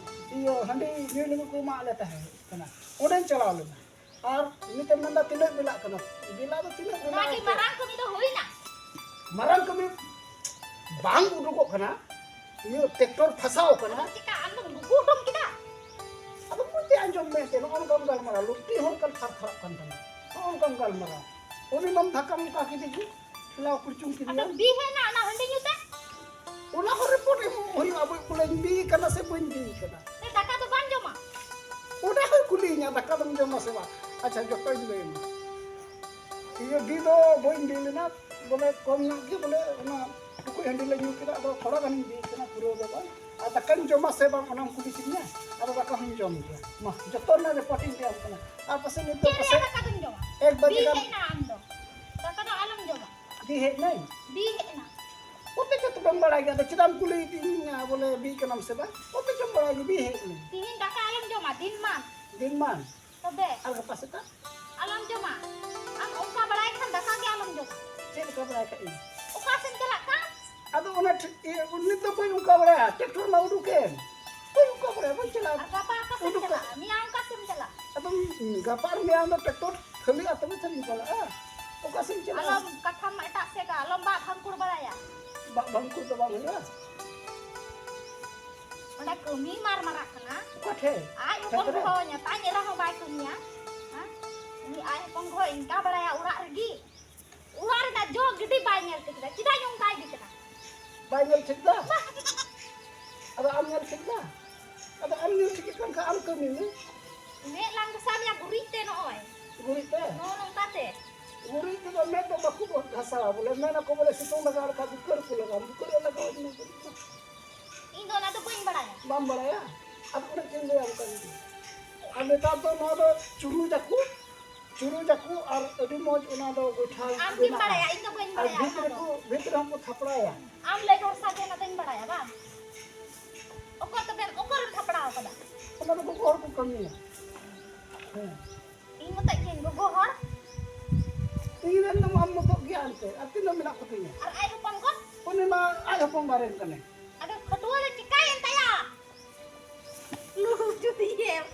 ᱤᱭᱟᱹ ᱦᱟᱺᱰᱤ ᱧᱩ ᱞᱟᱹᱜᱤᱫ ᱠᱚ ᱮᱢᱟᱜ ᱞᱮ ᱛᱟᱦᱮᱸ ᱠᱟᱱᱟ, ᱚᱸᱰᱮᱧ ᱪᱟᱞᱟᱣ ᱞᱮᱱᱟ᱾ ᱟᱨ ᱱᱤᱛᱮᱢ ᱢᱮᱱᱫᱟ ᱛᱤᱱᱟᱹᱜ ᱵᱮᱞᱟᱜ ᱠᱟᱱᱟ? ᱵᱮᱞᱟ ᱫᱚ ᱛᱤᱱᱟᱹᱜ ᱵᱮᱞᱟ ᱚᱱᱟᱜᱮ ᱠᱟᱱᱟ? ᱢᱟᱨᱟᱝ ᱠᱟᱹᱢᱤ ᱫᱚ ᱦᱩᱭᱱᱟ᱾ ᱢᱟᱨᱟᱝ ᱠᱟᱹᱢᱤ ᱵᱟᱝ ᱩᱰᱩᱠᱚᱜ ᱠᱟᱱᱟ᱾ ᱤᱭᱟᱹ ᱴᱨᱟᱠᱴᱚᱨ ᱯᱷᱟᱥᱟᱣ ᱠᱟᱱᱟ᱾ ᱟᱫᱚ ᱪᱮᱠᱟ ᱟᱢ ᱫᱚᱢ ᱜᱩᱜᱩ ᱩᱰᱩᱠ ᱠᱮᱫᱟ? ᱟᱫᱚ ᱢᱚᱡᱽ ᱛᱮ ᱟᱸᱡᱚᱢ ᱢᱮ ᱥᱮ, ᱱᱚᱜᱼᱚ ᱱᱚᱝᱠᱟᱢ ᱜᱟᱞᱢᱟᱨᱟᱣ, ᱞᱩᱴᱤ ᱦᱚᱸ ᱚᱱᱠᱟᱱ ᱛᱷᱟᱨ ᱛᱷᱟᱨᱟᱜ ᱠᱟᱱ ᱛᱟᱢᱟ᱾ ᱱᱚᱜᱼᱚ ᱱᱚᱝᱠᱟᱢ ᱜᱟᱞᱢᱟᱨᱟᱣ᱾ ᱩᱱᱤ ᱢᱟᱢ ᱫᱷᱟᱠᱟᱢ ᱚᱱᱠᱟ ᱠᱮᱫᱮ ᱜᱮ, ᱴᱷᱮᱞᱟᱣ ᱠᱩᱲᱪᱩᱝ ᱟᱫᱚ ᱠᱮᱫᱮᱭᱟᱢ᱾ ᱵᱤ ᱦᱮᱡ ᱮᱱᱟ ᱚᱱᱟ ᱦᱟᱺᱰᱤ ᱧᱩ ᱛᱮ? ᱚᱱᱟ ᱦᱚᱸ ᱨᱤᱯᱳᱨᱴ ᱮᱢ ᱦᱩᱭᱩᱜᱼᱟ, ᱵᱚᱞᱮ ᱵᱚᱞᱮᱧ ᱵᱤ ᱠᱟᱱᱟ ᱥᱮ ᱵᱟᱹᱧ ᱵᱤ ᱠᱟᱱᱟ᱾ ᱮ, ᱫᱟᱠᱟ ᱫᱚ ᱵᱟᱢ ᱡᱚᱢᱟ? ᱚᱱᱟ ᱦᱚᱸᱭ ᱠᱩᱞᱤᱭᱤᱧᱟ, ᱫᱟᱠᱟ ᱫᱚᱢ ᱡᱚᱢᱟ ᱥᱮ ᱵᱟᱝ? ᱟᱪᱪᱷᱟ, ᱡᱚᱛᱚᱧ ᱞᱟᱹᱭᱟᱢᱟ᱾ ᱤᱭᱟᱹ ᱵᱤ ᱫᱚ ᱵᱟᱹᱧ ᱵᱤ ᱞᱮᱱᱟ, ᱵᱚᱞᱮ ᱠᱚᱢ ᱧᱚᱜ ᱜᱮ, ᱵᱚᱞᱮ ᱚᱱᱟ ᱴᱩᱠᱩᱡ ᱦᱟᱺᱰᱤ ᱞᱮ ᱧᱩ ᱠᱮᱫᱟ, ᱟᱫᱚ ᱛᱷᱚᱲᱟ ᱜᱟᱱᱤᱧ ᱵᱤ ᱠᱟᱱᱟ, ᱯᱩᱨᱟᱹ ᱫᱚ ᱵᱟᱝ᱾ ᱟᱨ ᱫᱟᱠᱟᱧ ᱡᱚᱢᱟ ᱥᱮ ᱵᱟᱝ ᱚᱱᱟᱢ ᱠᱩᱞᱤ ᱠᱤᱫᱤᱧᱟ, ᱟᱫᱚ ᱫᱟᱠᱟ ᱦᱚᱸᱧ ᱡᱚᱢ ᱜᱮᱭᱟ᱾ ᱢᱟ, ᱡᱚᱛᱚ ᱨᱮᱱᱟᱜ ᱨᱤᱯᱳᱨᱴ ᱤᱧ ᱞᱟᱹᱭᱟᱢ ᱠᱟᱱᱟ᱾ ᱟᱨ ᱯᱟᱥᱮᱡ ᱱᱤᱛ ᱫᱚ ᱪᱮᱫ ᱨᱮᱭᱟᱜ ᱯᱟᱥᱮᱡ ᱫᱟᱠᱟ ᱫᱚᱢ ᱡᱚᱢᱟ? ᱮᱠ ᱵᱟᱡᱮ ᱵᱤ ᱜᱟᱱ ᱦᱮᱡ ᱮᱱᱟ ᱟᱢ ᱫᱚ᱾ ᱫᱟᱠᱟ ᱫᱚ ᱟᱞᱚᱢ ᱡᱚᱢᱟ᱾ ᱵᱤ ᱦᱮᱡ ᱮᱱᱟᱭ? ᱵᱤ ᱦᱮᱡ ᱮᱱᱟ᱾ ᱩᱯᱮ ᱡᱚᱛᱚ ᱠᱚᱢ ᱵᱟᱲᱟᱭ ᱜᱮᱭᱟ, ᱟᱫᱚ ᱪᱮᱫᱟᱜ ᱮᱢ ᱠᱩᱞᱤᱭᱮᱫᱤᱧᱟ ᱵᱚᱞᱮ ᱵᱤ ᱠᱟᱱᱟᱢ ᱥᱮ ᱵᱟᱝ? ᱚᱠᱚᱭ ᱪᱚᱢ ᱵᱟᱲᱟᱭ ᱜᱮ, ᱵᱤ ᱦᱮᱡ ᱮᱱᱟᱹᱧ᱾ ᱛᱤᱦᱤᱧ ᱫᱟᱠᱟ ᱟᱞᱚᱢ ᱡᱚᱢᱟ, ᱫᱤᱱ ᱢᱟᱱ᱾ ᱫᱤᱱ ᱢᱟᱱ? ᱛᱚᱵᱮ? ᱟᱨ ᱜᱟᱯᱟ ᱥᱮᱛᱟᱜ? ᱟᱞᱚᱢ ᱡᱚᱢᱟ᱾ ᱟᱢ ᱚᱱᱠᱟ ᱵᱟᱲᱟᱭ ᱠᱷᱟᱱ ᱫᱟᱠᱟ ᱜᱮ ᱟᱞᱚᱢ ᱡᱚᱢᱟ᱾ ᱪᱮᱫ ᱞᱮᱠᱟ ᱵᱟᱲᱟᱭ ᱠᱷᱟᱡ ᱤᱧ? ᱚᱠᱟ ᱥᱮᱫ ᱪᱟᱞᱟᱜ ᱠᱟᱱ? ᱟᱫᱚ ᱚᱱᱟ ᱴᱷᱤᱠ, ᱤᱭᱟᱹ, ᱩᱱᱤ ᱫᱚ ᱵᱟᱹᱧ ᱚᱱᱠᱟ ᱵᱟᱲᱟᱭᱟ, ᱴᱨᱟᱠᱴᱚᱨ ᱢᱟ ᱩᱰᱩᱠᱮᱱ᱾ ᱵᱟᱹᱧ ᱚᱱᱠᱟ ᱵᱟᱲᱟᱭᱟ, ᱵᱟᱹᱧ ᱪᱟᱞᱟᱜᱼᱟ᱾ ᱟᱨ ᱜᱟᱯᱟ ᱚᱠᱟ ᱥᱮᱫ ᱩᱰᱩᱠ ᱪᱟᱞᱟᱜᱼᱟ? ᱢᱮᱭᱟᱝ ᱚᱠᱟ ᱥᱮᱫ ᱪᱟᱞᱟᱜᱼᱟ? ᱟᱫᱚ ᱜᱟᱯᱟ ᱟᱨ ᱢᱮᱭᱟᱝ ᱫᱚ ᱴᱨᱟᱠᱴᱚᱨ ᱠᱷᱟᱹᱞᱤᱜᱼᱟ, ᱛᱚᱵᱮ ᱛᱚᱧ ᱪᱟᱞᱟᱜᱼᱟ᱾ ᱚᱠᱟ ᱥᱮᱫ ᱪᱟᱞᱟᱜᱼᱟ? ᱟᱞᱚᱢ ᱠᱟᱛᱷᱟᱢ ᱮᱴᱟᱜ ᱥᱮᱫ ᱠᱟᱜᱼᱟ, ᱟᱞᱚᱢ ᱵᱟᱜ ᱵᱷᱟᱝᱠᱩᱲ ᱵᱟᱲᱟᱭᱟ᱾ ᱵᱟᱜ ᱵᱷᱟᱝᱠᱩᱲ ᱫᱚ ᱵᱟᱝ ᱦᱩᱭᱩᱜᱼᱟ᱾ ᱚᱸᱰᱮ ᱠᱟᱹᱢᱤ ᱢᱟᱨ ᱢᱟᱨᱟᱜ ᱠᱟᱱᱟ᱾ ᱚᱠᱟ ᱴᱷᱮᱡ? ᱟᱡ ᱦᱚᱯᱚᱱ ᱠᱷᱮᱛ ᱨᱮ? ᱜᱚ ᱧᱟᱯᱟᱢ ᱮᱨᱟ ᱦᱚᱸ ᱵᱟᱭ ᱠᱟᱹᱢᱤᱭᱟ᱾ ᱦᱮᱸ? ᱩᱱᱤ ᱟᱡ ᱦᱚᱯᱚᱱ ᱜᱚ ᱤᱱᱠᱟ ᱵᱟᱲᱟᱭᱟ ᱚᱲᱟᱜ ᱨᱮᱜᱮ᱾ ᱚᱲᱟᱜ ᱨᱮᱱᱟᱜ ᱡᱚ ᱜᱤᱰᱤ ᱵᱟᱭ ᱧᱮᱞ ᱴᱷᱤᱠ ᱮᱫᱟ᱾ ᱪᱮᱫᱟᱜ ᱤᱧ ᱚᱱᱠᱟᱭ ᱜᱮ ᱠᱟᱱᱟ? ᱵᱟᱭ ᱧᱮᱞ ᱴᱷᱤᱠ ᱫᱟ? ᱟᱫᱚ ᱟᱢ ᱧᱮᱞ ᱴᱷᱤᱠ ᱫᱟ? ᱟᱫᱚ ᱟᱢ ᱧᱮᱞ ᱴᱷᱤᱠ ᱠᱟᱱ ᱠᱷᱟᱱ ᱟᱢ ᱠᱟᱹᱢᱤ ᱢᱮ᱾ ᱢᱮᱫ ᱞᱟᱝ ᱜᱷᱟᱥᱟᱣ ᱢᱮᱭᱟ ᱜᱩᱨᱤᱡ ᱛᱮ ᱱᱚᱜᱼᱚᱭ᱾ ᱜᱩᱨᱤᱡ ᱛᱮ? ᱱᱚᱜᱼᱚ ᱱᱚᱝᱠᱟ ᱛᱮ᱾ ᱜᱩᱨᱤᱡ ᱛᱮᱫᱚ ᱢᱮᱫ ᱫᱚ ᱵᱟᱠᱚ ᱜᱷᱟᱥᱟᱣᱟ ᱵᱚᱞᱮ, ᱢᱮᱱ ᱟᱠᱚ ᱵᱚᱞᱮ ᱥᱤᱛᱩᱝ ᱞᱟᱜᱟᱣ ᱞᱮᱠᱷᱟᱱ ᱵᱩᱠᱟᱹ ᱨᱮᱠᱚ ᱞᱟᱜᱟᱣᱟ, ᱵᱩᱠᱟᱹ ᱨᱮ ᱞᱟᱜᱟᱣ ᱤᱧ ᱫᱚ ᱜᱩᱨᱤᱡ ᱫᱚ᱾ ᱤᱧ ᱫᱚ ᱚᱱᱟ ᱫᱚ ᱵᱟᱹᱧ ᱵᱟᱲᱟᱭᱟ᱾ ᱵᱟᱢ ᱵᱟᱲᱟᱭᱟ? ᱟᱫᱚ ᱚᱱᱮ ᱪᱮᱫ ᱤᱧ ᱞᱟᱹᱭᱟ ᱚᱱᱠᱟ ᱜᱮ᱾ ᱟᱨ ᱱᱮᱛᱟᱨ ᱫᱚ ᱱᱚᱣᱟ ᱫᱚ ᱪᱩᱨᱩᱡᱟᱠᱚ, ᱪᱩᱨᱩᱡᱟᱠᱚ ᱟᱨ ᱟᱹᱰᱤ ᱢᱚᱡᱽ ᱚᱱᱟ ᱫᱚ ᱜᱚᱭᱴᱷᱟ ᱟᱢ ᱜᱮᱢ ᱵᱮᱱᱟᱜᱼᱟ᱾ ᱵᱟᱲᱟᱭᱟ, ᱤᱧ ᱫᱚ ᱵᱟᱹᱧ ᱟᱨ ᱵᱟᱲᱟᱭᱟ ᱵᱷᱤᱛ ᱚᱱᱟ ᱫᱚ᱾ ᱨᱮᱠᱚ, ᱵᱷᱤᱛ ᱨᱮᱦᱚᱸ ᱠᱚ ᱛᱷᱟᱯᱲᱟᱭᱟ᱾ ᱟᱢ ᱞᱟᱹᱭ ᱵᱷᱚᱨᱥᱟ ᱜᱮ ᱚᱱᱟ ᱫᱚᱧ ᱵᱟᱲᱟᱭᱟ ᱵᱟᱝ? ᱚᱠᱚᱭ ᱛᱚᱵᱮ, ᱚᱠᱚᱭᱮᱢ ᱛᱷᱟᱯᱲᱟᱣ ᱠᱟᱫᱟ? ᱚᱱᱟ ᱫᱚ ᱜᱚᱜᱚ ᱦᱚᱲ ᱠᱚ ᱠᱟᱹᱢᱤᱭᱟ᱾ ᱦᱮᱸ᱾ ᱤᱧ ᱢᱚᱛᱚᱡ ᱜᱤᱧ ᱜᱚᱜᱚ ᱦᱚᱲ? ᱤᱧ ᱨᱮᱱ ᱫᱚ ᱟᱢ ᱢᱚᱛᱚᱡ ᱜᱮᱭᱟ ᱮᱱᱛᱮ, ᱟᱨ ᱛᱤᱱᱟᱹᱜ ᱢᱮᱱᱟᱜ ᱠᱚᱛᱤᱧᱟ? ᱟᱨ ᱟᱡ ᱦᱚᱯᱚᱱ ᱜᱚ? ᱩᱱᱤ ᱢᱟ ᱟᱡ ᱦᱚᱯᱚᱱ ᱵᱟᱨᱮᱱ ᱠᱟᱱᱟᱭ᱾ ᱟᱫᱚ ᱠᱷᱟᱹᱴᱩᱣᱟᱹ ᱫᱚ ᱪᱤᱠᱟᱹᱭᱮᱱ ᱛᱟᱭᱟ? ᱞᱩᱦᱩᱠ ᱡᱩᱫᱤ ᱮᱢ᱾